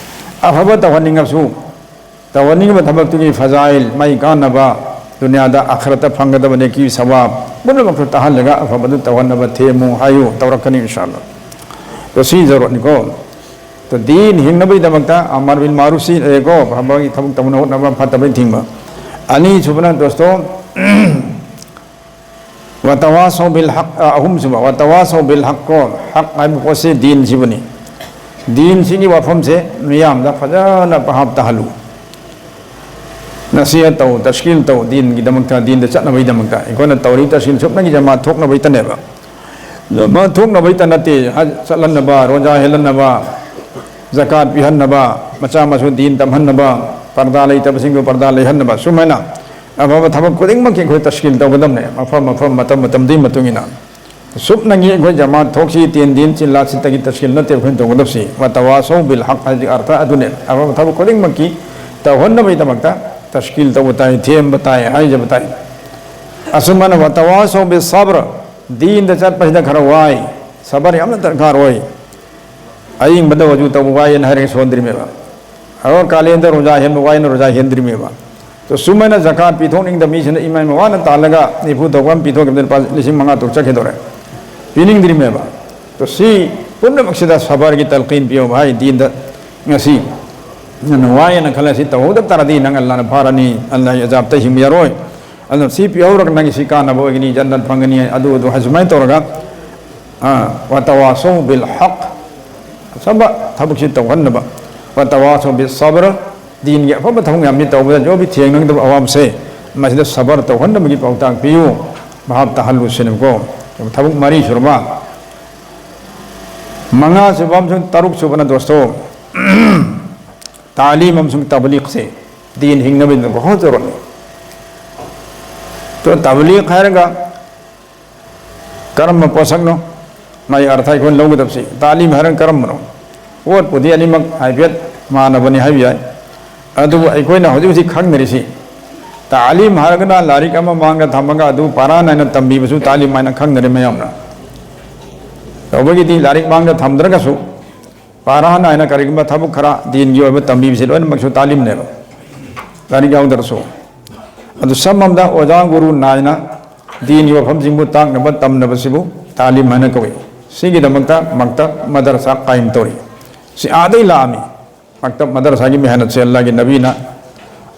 ꯑꯐꯕ ꯇꯧꯍꯟꯅꯤꯡꯉꯁꯨ, ꯇꯧꯍꯟꯅꯤꯡꯉꯤꯕ ꯊꯕꯛꯇꯨꯒꯤ ꯐꯖꯥꯏꯜ, ꯃꯥꯏ ꯀꯥꯟꯅꯕ, ꯗꯨꯅꯤꯌꯥꯗ ꯑꯥꯈꯤꯔꯠꯇ ꯐꯪꯒꯗꯕ ꯅꯦꯀꯤ ꯁꯋꯥꯕ ꯄꯨꯝꯅꯃꯛꯇꯨ ꯇꯥꯍꯜꯂꯒ ꯑꯐꯕꯗꯨ ꯇꯧꯍꯟꯅꯕ ꯊꯦꯝꯃꯨ ꯍꯥꯏꯌꯨ, ꯇꯧꯔꯛꯀꯅꯤ ꯏꯟꯁꯥ ꯑꯜꯂꯥ꯫ ꯑꯗꯣ ꯁꯤ ꯖꯔꯨꯔꯠꯅꯤꯀꯣ꯫ ꯑꯗꯣ ꯗꯤꯟ ꯍꯤꯡꯅꯕꯒꯤꯗꯃꯛꯇ ꯑꯃꯔ ꯕꯤꯜ ꯃꯥꯔꯨꯐꯁꯤ ꯂꯩꯔꯦꯀꯣ, ꯐꯕꯒꯤ ꯊꯕꯛ ꯇꯧꯅ ꯍꯣꯠꯅꯕ, ꯐꯠꯇꯕꯩ ꯊꯤꯡꯕ꯫ ꯑꯅꯤꯁꯨꯕꯅ ꯗꯣꯁꯇꯣ, ꯋꯇꯋꯥꯁꯧ ꯕꯤꯜ ꯍꯛ, ꯑ, ꯑꯍꯨꯝꯁꯨꯕ, ꯋꯇꯋꯥꯁꯧ ꯕꯤꯜ ꯍꯛ ꯀꯣ, ꯍꯛ ꯍꯥꯏꯕ ꯄꯣꯠꯁꯤ ꯗꯤꯟꯁꯤꯕꯨꯅꯤ꯫ ꯗꯤꯟꯁꯤꯒꯤ ꯋꯥꯐꯝꯁꯦ ꯃꯤꯌꯥꯝꯗ ꯐꯖꯅ ꯚꯥꯞ ꯇꯥꯍꯜꯂꯨ꯫ ꯅꯁꯤꯍꯠ ꯇꯧ, ꯇꯁꯀꯤꯜ ꯇꯧ, ꯗꯤꯟꯒꯤꯗꯃꯛꯇ, ꯗꯤꯟꯗ ꯆꯠꯅꯕꯒꯤꯗꯃꯛꯇ꯫ ꯑꯩꯈꯣꯏꯅ ꯇꯧꯔꯤ ꯇꯁꯀꯤꯜ ꯁꯨꯞꯅꯒꯤ ꯖꯃꯥꯠ ꯊꯣꯛꯅꯕꯒꯤꯇꯅꯦꯕ꯫ ꯃꯥ ꯊꯣꯛꯅꯕꯩꯇ ꯅꯠꯇꯦ, ꯍꯖ ꯆꯠꯍꯟꯅꯕ, ꯔꯣꯖꯥ ꯍꯦꯜꯍꯟꯅꯕ, ꯖꯀꯥꯠ ꯄꯤꯍꯟꯅꯕ, ꯃꯆꯥ ꯃꯁꯨ ꯗꯤꯟ ꯇꯝꯍꯟꯅꯕ, ꯄꯔꯗꯥ ꯂꯩꯇꯕꯁꯤꯡꯕꯨ ꯄꯔꯗꯥ ꯂꯩꯍꯟꯅꯕ, ꯁꯨꯃꯥꯏꯅ ꯑꯐꯕ ꯊꯕꯛ ꯈꯨꯗꯤꯡꯃꯛꯀꯤ ꯑꯩꯈꯣꯏ ꯇꯁꯀꯤꯜ ꯇꯧꯒꯗꯕꯅꯦ, ꯃꯐꯝ ꯃꯐꯝ, ꯃꯇꯝ ꯃꯇꯝꯗꯨꯒꯤ ꯃꯇꯨꯡ ꯏꯟꯅ꯫ ꯁꯨꯞꯅꯒꯤ ꯑꯩꯈꯣꯏ ꯖꯃꯥꯠ ꯊꯣꯛꯁꯤ, ꯇꯦꯟ ꯗꯤꯟ ꯆꯤꯜꯂꯥ ꯁꯤꯠꯇꯒꯤ ꯇꯁꯀꯤꯜ ꯅꯠꯇꯦ ꯑꯩꯈꯣꯏꯅ ꯇꯧꯒꯗꯕꯁꯤ꯫ ꯋꯇꯋꯥꯁꯧ ꯕꯤꯜ ꯍꯛ ꯍꯥꯏꯕꯒꯤ ꯑꯔꯊ ꯑꯗꯨꯅꯦ꯫ ꯑꯐꯕ ꯊꯕꯛ ꯈꯨꯗꯤꯡꯃꯛꯀꯤ ꯇꯧꯍꯟꯅꯕꯒꯤꯗꯃꯛꯇ ꯇꯁꯀꯤꯜ ꯇꯧꯕ ꯇꯥꯏ, ꯊꯦꯝꯕ ꯇꯥꯏ, ꯍꯥꯏꯖꯕ ꯇꯥꯏ꯫ ꯑꯁꯨꯃꯥꯏꯅ ꯋꯇꯋꯥꯁꯧ ꯕꯤꯜ ꯁꯕ꯭ꯔ, ꯗꯤꯟꯗ ꯆꯠꯄꯁꯤꯗ ꯈꯔ ꯋꯥꯏ, ꯁꯕꯔ ꯌꯥꯝꯅ ꯗꯔꯀꯥꯔ ꯑꯣꯏ꯫ ꯑꯌꯤꯡꯕꯗ ꯋꯖꯨ ꯇꯧꯕ ꯋꯥꯏꯅ ꯍꯥꯏꯔꯒ ꯁꯣꯟꯗ꯭ꯔꯤꯃꯦꯕ꯫ ꯑꯗꯣ ꯀꯥꯂꯦꯟꯗ ꯔꯣꯖꯥ ꯍꯦꯟꯕ ꯋꯥꯏꯅ ꯔꯣꯖꯥ ꯍꯦꯟꯗ꯭ꯔꯤꯃꯦꯕ꯫ ꯑꯗꯣ ꯁꯨꯃꯥꯏꯅ ꯖꯀꯥꯠ ꯄꯤꯊꯣꯛꯅꯤꯡꯗꯕ ꯃꯤꯁꯤꯅ ꯏꯃꯥ ꯃꯋꯥꯅ ꯇꯥꯜꯂꯒ ꯅꯤꯐꯨ ꯇꯧꯕ ꯑꯃ ꯄꯤꯊꯣꯛꯈꯤꯕꯗ ꯂꯨꯄꯥ ꯂꯤꯁꯤꯡ ꯃꯉꯥ ꯇꯔꯨꯛ ꯆꯠꯈꯤꯗꯧꯔꯦ꯫ ꯄꯤꯅꯤꯡꯗ꯭ꯔꯤꯃꯦꯕ꯫ ꯑꯗꯣ ꯁꯤ ꯄꯨꯝꯅꯃꯛꯁꯤꯗ ꯁꯕꯔꯒꯤ ꯇꯜꯀꯤꯟ ꯄꯤꯌꯣ ꯚꯥꯏ, ꯗꯤꯟꯗ ꯉꯁꯤ ꯅꯪꯅ ꯋꯥꯏꯅ ꯈꯜꯂ ꯁꯤ ꯇꯧꯍꯧꯗꯕ ꯇꯥꯔꯗꯤ ꯅꯪ ꯑꯜꯂꯥꯅ ꯐꯥꯔꯅꯤ, ꯑꯜꯂꯥꯒꯤ ꯑꯖꯥꯕꯇ ꯍꯤꯡꯕ ꯌꯥꯔꯣꯏ꯫ ꯑꯗꯨꯅ ꯁꯤ ꯄꯤꯍꯧꯔꯒ ꯅꯪꯒꯤ ꯁꯤ ꯀꯥꯟꯅꯕ ꯑꯣꯏꯒꯅꯤ, ꯖꯟꯅꯠ ꯐꯪꯒꯅꯤ, ꯑꯗꯨ ꯑꯗꯨ ꯍꯥꯏ ꯁꯨꯃꯥꯏꯅ ꯇꯧꯔꯒ ꯑꯥ, ꯋꯇꯋꯥꯁꯧ ꯕꯤꯜ ꯍꯛ, ꯑꯐꯕ ꯊꯕꯛꯁꯤ ꯇꯧꯍꯟꯅꯕ, ꯋꯇꯋꯥꯁꯧ ꯕꯤꯜ ꯁꯕ꯭ꯔ, ꯗꯤꯟꯒꯤ ꯑꯐꯕ ꯊꯕꯛ ꯃꯌꯥꯝꯁꯤ ꯇꯧꯕꯗ ꯖꯣꯕꯤ ꯊꯦꯡꯅꯒꯗꯕ ꯑꯋꯥꯕꯁꯦ ꯃꯁꯤꯗ ꯁꯕꯔ ꯇꯧꯍꯟꯅꯕꯒꯤ ꯄꯥꯎꯇꯥꯛ ꯄꯤꯌꯨ꯫ ꯚꯥꯞ ꯇꯥꯍꯜꯂꯨ ꯁꯤꯅꯦꯕꯀꯣ꯫ ꯊꯕꯛ ꯃꯔꯤ ꯁꯨꯔꯕ, ꯃꯉꯥ ꯁꯨꯕ ꯑꯃꯁꯨꯡ ꯇꯔꯨꯛ ꯁꯨꯕꯅ ꯗꯣꯁꯇꯣ, ꯇꯥꯂꯤꯝ ꯑꯃꯁꯨꯡ ꯇꯕꯂꯤꯛꯁꯦ ꯗꯤꯟ ꯍꯤꯡꯅꯕꯒꯤꯗꯃꯛ ꯍꯣꯠꯅꯔꯣꯅꯦ꯫ ꯇꯣ ꯇꯕꯂꯤꯛ ꯍꯥꯏꯔꯒ ꯀꯔꯝꯕ ꯄꯣꯠꯁꯛꯅꯣ? ꯃꯥꯒꯤ ꯑꯔꯊ ꯑꯩꯈꯣꯏꯅ ꯂꯧꯒꯗꯕꯁꯤ, ꯇꯥꯂꯤꯝ ꯍꯥꯏꯔꯒ ꯀꯔꯝꯕꯅꯣ? ꯄꯣꯠꯄꯨꯗꯤ ꯑꯅꯤꯃꯛ ꯍꯥꯏꯐꯦꯠ ꯃꯥꯟꯅꯕꯅꯤ ꯍꯥꯏꯕ ꯌꯥꯏ꯫ ꯑꯗꯨꯕꯨ ꯑꯩꯈꯣꯏꯅ ꯍꯧꯖꯤꯛ ꯍꯧꯖꯤꯛ ꯈꯪꯅꯔꯤꯁꯤ, ꯇꯥꯂꯤꯝ ꯍꯥꯏꯔꯒꯅ ꯂꯥꯏꯔꯤꯛ ꯑꯃ ꯃꯥꯡꯗ ꯊꯝꯃꯒ ꯑꯗꯨ ꯄꯔꯥ ꯅꯥꯏꯅ ꯇꯝꯕꯤꯕꯁꯨ ꯇꯥꯂꯤꯝ ꯍꯥꯏꯅ ꯈꯪꯅꯔꯦ ꯃꯌꯥꯝꯅ꯫ ꯇꯧꯕꯒꯤꯗꯤ ꯂꯥꯏꯔꯤꯛ ꯃꯥꯡꯗ ꯊꯝꯗ꯭ꯔꯒꯁꯨ ꯄꯔꯥ ꯅꯥꯏꯅ ꯀꯔꯤꯒꯨꯝꯕ ꯊꯕꯛ ꯈꯔ ꯗꯤꯟꯒꯤ ꯑꯣꯏꯕ ꯇꯝꯕꯤꯕꯁꯤ ꯂꯣꯏꯅꯃꯛꯁꯨ ꯇꯥꯂꯤꯝꯅꯦꯕ, ꯂꯥꯏꯔꯤꯛ ꯌꯥꯎꯗ꯭ꯔꯁꯨ꯫ ꯑꯗꯨ ꯁꯝ ꯑꯃꯗ ꯑꯣꯖꯥ ꯒꯨꯔꯨ ꯅꯥꯏꯅ ꯗꯤꯟꯒꯤ ꯋꯥꯐꯝꯁꯤꯡꯕꯨ ꯇꯥꯛꯅꯕ ꯇꯝꯅꯕꯁꯤꯕꯨ ꯇꯥꯂꯤꯝ ꯍꯥꯏꯅ ꯀꯧꯏ꯫ ꯁꯤꯒꯤꯗꯃꯛꯇ ꯃꯛꯇꯕ ꯃꯗꯔꯁꯥ ꯀꯥꯏꯝ ꯇꯧꯔꯤ꯫ ꯁꯤ ꯑꯥꯗꯩ ꯂꯥꯛꯑꯝꯃꯤ꯫ ꯃꯛꯇꯕ ꯃꯗꯔꯁꯥꯒꯤ ꯃꯦꯍꯅꯠꯁꯦ ꯑꯜꯂꯥꯒꯤ ꯅꯕꯤꯅ,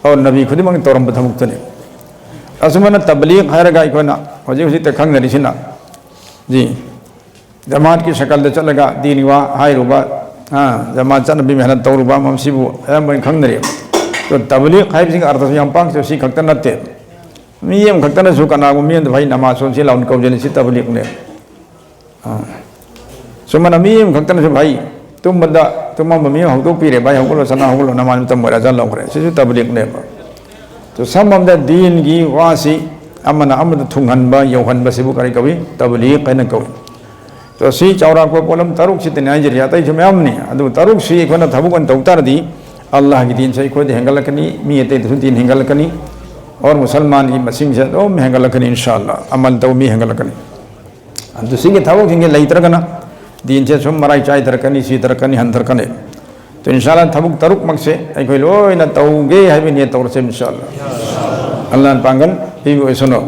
ꯑꯣ, ꯅꯕꯤ ꯈꯨꯗꯤꯡꯃꯛꯅ ꯇꯧꯔꯝꯕ ꯊꯕꯛꯇꯨꯅꯤ꯫ ꯑꯁꯨꯃꯥꯏꯅ ꯇꯕꯂꯤꯒ ꯍꯥꯏꯔꯒ ꯑꯩꯈꯣꯏꯅ ꯍꯧꯖꯤꯛ ꯍꯧꯖꯤꯛꯇ ꯈꯪꯅꯔꯤꯁꯤꯅ, ꯖꯤ, ꯖꯃꯥꯠꯀꯤ ꯁꯀꯜꯗ ꯆꯠꯂꯒ ꯗꯤꯟꯒꯤ ꯋꯥ ꯍꯥꯏꯔꯨꯕ, ꯑ, ꯖꯃꯥꯠ ꯆꯠꯅꯕꯤ ꯃꯦꯍꯅꯠ ꯇꯧꯔꯨꯕ, ꯃꯁꯤꯕꯨ ꯑꯌꯥꯝꯕ ꯑꯣꯏꯅ ꯈꯪꯅꯔꯤ꯫ ꯑꯗꯣ ꯇꯕꯂꯤꯒ ꯍꯥꯏꯕꯁꯤꯒꯤ ꯑꯔꯊꯁꯨ ꯌꯥꯝ ꯄꯥꯛ ꯆꯥꯎ, ꯁꯤ ꯈꯛꯇ ꯅꯠꯇꯦ꯫ ꯃꯤ ꯑꯃꯈꯛꯇꯅꯁꯨ ꯀꯅꯥꯒꯨꯝꯕ ꯃꯤ ꯑꯃꯗ ꯐꯩ ꯅꯃꯥꯖ ꯁꯣꯟꯁꯤ ꯂꯥꯎꯅ ꯀꯧꯖꯅꯤ, ꯁꯤ ꯇꯕꯂꯤꯒꯅꯦ꯫ ꯁꯨꯃꯥꯏꯅ ꯃꯤ ꯑꯃꯈꯛꯇꯅꯁꯨ ꯐꯩ, ꯇꯨꯝꯕꯗ ꯇꯨꯝꯃꯝꯕ ꯃꯤ ꯑꯃ ꯍꯧꯗꯣꯛꯄꯤꯔꯦ, "ꯚꯥꯏ, ꯍꯧꯒꯠꯂꯣ, ꯆꯠꯅ ꯍꯧꯒꯠꯂꯣ, ꯅꯃꯥꯟ ꯃꯇꯝ ꯑꯣꯏꯔꯦ", ꯑꯖꯥꯟ ꯂꯧꯈ꯭ꯔꯦ, ꯁꯤꯁꯨ ꯇꯕꯂꯤꯛꯅꯦꯕ꯫ ꯁꯝꯕꯝꯗ ꯗꯤꯟꯒꯤ ꯋꯥꯁꯤ ꯑꯃꯅ ꯑꯃꯗ ꯊꯨꯡꯍꯟꯕ, ꯌꯧꯍꯟꯕꯁꯤꯕꯨ ꯀꯔꯤ ꯀꯧꯏ? ꯇꯕꯂꯤꯛ ꯍꯥꯏꯅ ꯀꯧꯏ꯫ ꯑꯗꯣ ꯁꯤ ꯆꯥꯎꯔꯥꯛꯄ ꯄꯣꯠꯂꯝ ꯇꯔꯨꯛꯁꯤꯗꯅꯤ ꯍꯥꯏꯖꯔꯤ, ꯑꯇꯩꯁꯨ ꯃꯌꯥꯝꯅꯤ꯫ ꯑꯗꯨ ꯇꯔꯨꯛꯁꯤ ꯑꯩꯈꯣꯏꯅ ꯊꯕꯛ ꯑꯣꯏꯅ ꯇꯧ ꯇꯥꯔꯗꯤ, ꯑꯜꯂꯥꯍꯒꯤ ꯗꯤꯟꯁꯦ ꯑꯩꯈꯣꯏꯗ ꯍꯦꯟꯒꯠꯂꯛꯀꯅꯤ, ꯃꯤ ꯑꯇꯩꯗꯁꯨ ꯗꯤꯟ ꯍꯦꯟꯒꯠꯂꯛꯀꯅꯤ, ꯑꯣꯔ ꯃꯨꯁꯜꯃꯥꯟꯒꯤ ꯃꯁꯤꯡꯁꯦ ꯑꯗꯨꯝ ꯍꯦꯟꯒꯠꯂꯛꯀꯅꯤ, ꯏꯟꯁꯥ ꯑꯜꯂꯥ, ꯑꯃꯜ ꯇꯧꯕ ꯃꯤ ꯍꯦꯟꯒꯠꯂꯛꯀꯅꯤ꯫ ꯑꯗꯨ ꯁꯤꯒꯤ ꯊꯕꯛꯁꯤꯡꯁꯦ ꯂꯩꯇ꯭ꯔꯒꯅ ꯗꯤꯟꯁꯦ ꯁꯨꯝ ꯃꯔꯥꯏ ꯆꯥꯏꯊꯔꯛꯀꯅꯤ, ꯁꯤꯊꯔꯛꯀꯅꯤ, ꯍꯟꯊꯔꯛꯀꯅꯤ꯫ ꯑꯗꯨ ꯏꯟꯁꯥ ꯑꯜꯂꯥ ꯊꯕꯛ ꯇꯔꯨꯛꯃꯛꯁꯦ ꯑꯩꯈꯣꯏ ꯂꯣꯏꯅ ꯇꯧꯒꯦ ꯍꯥꯏꯕ ꯅꯤꯌꯠ ꯇꯧꯔꯁꯦ, ꯏꯟꯁꯥ ꯑꯜꯂꯥ꯫ ꯑꯜꯂꯥꯍꯅ ꯄꯥꯡꯒꯜ ꯄꯤꯕ ꯑꯣꯏꯁꯅꯨ꯫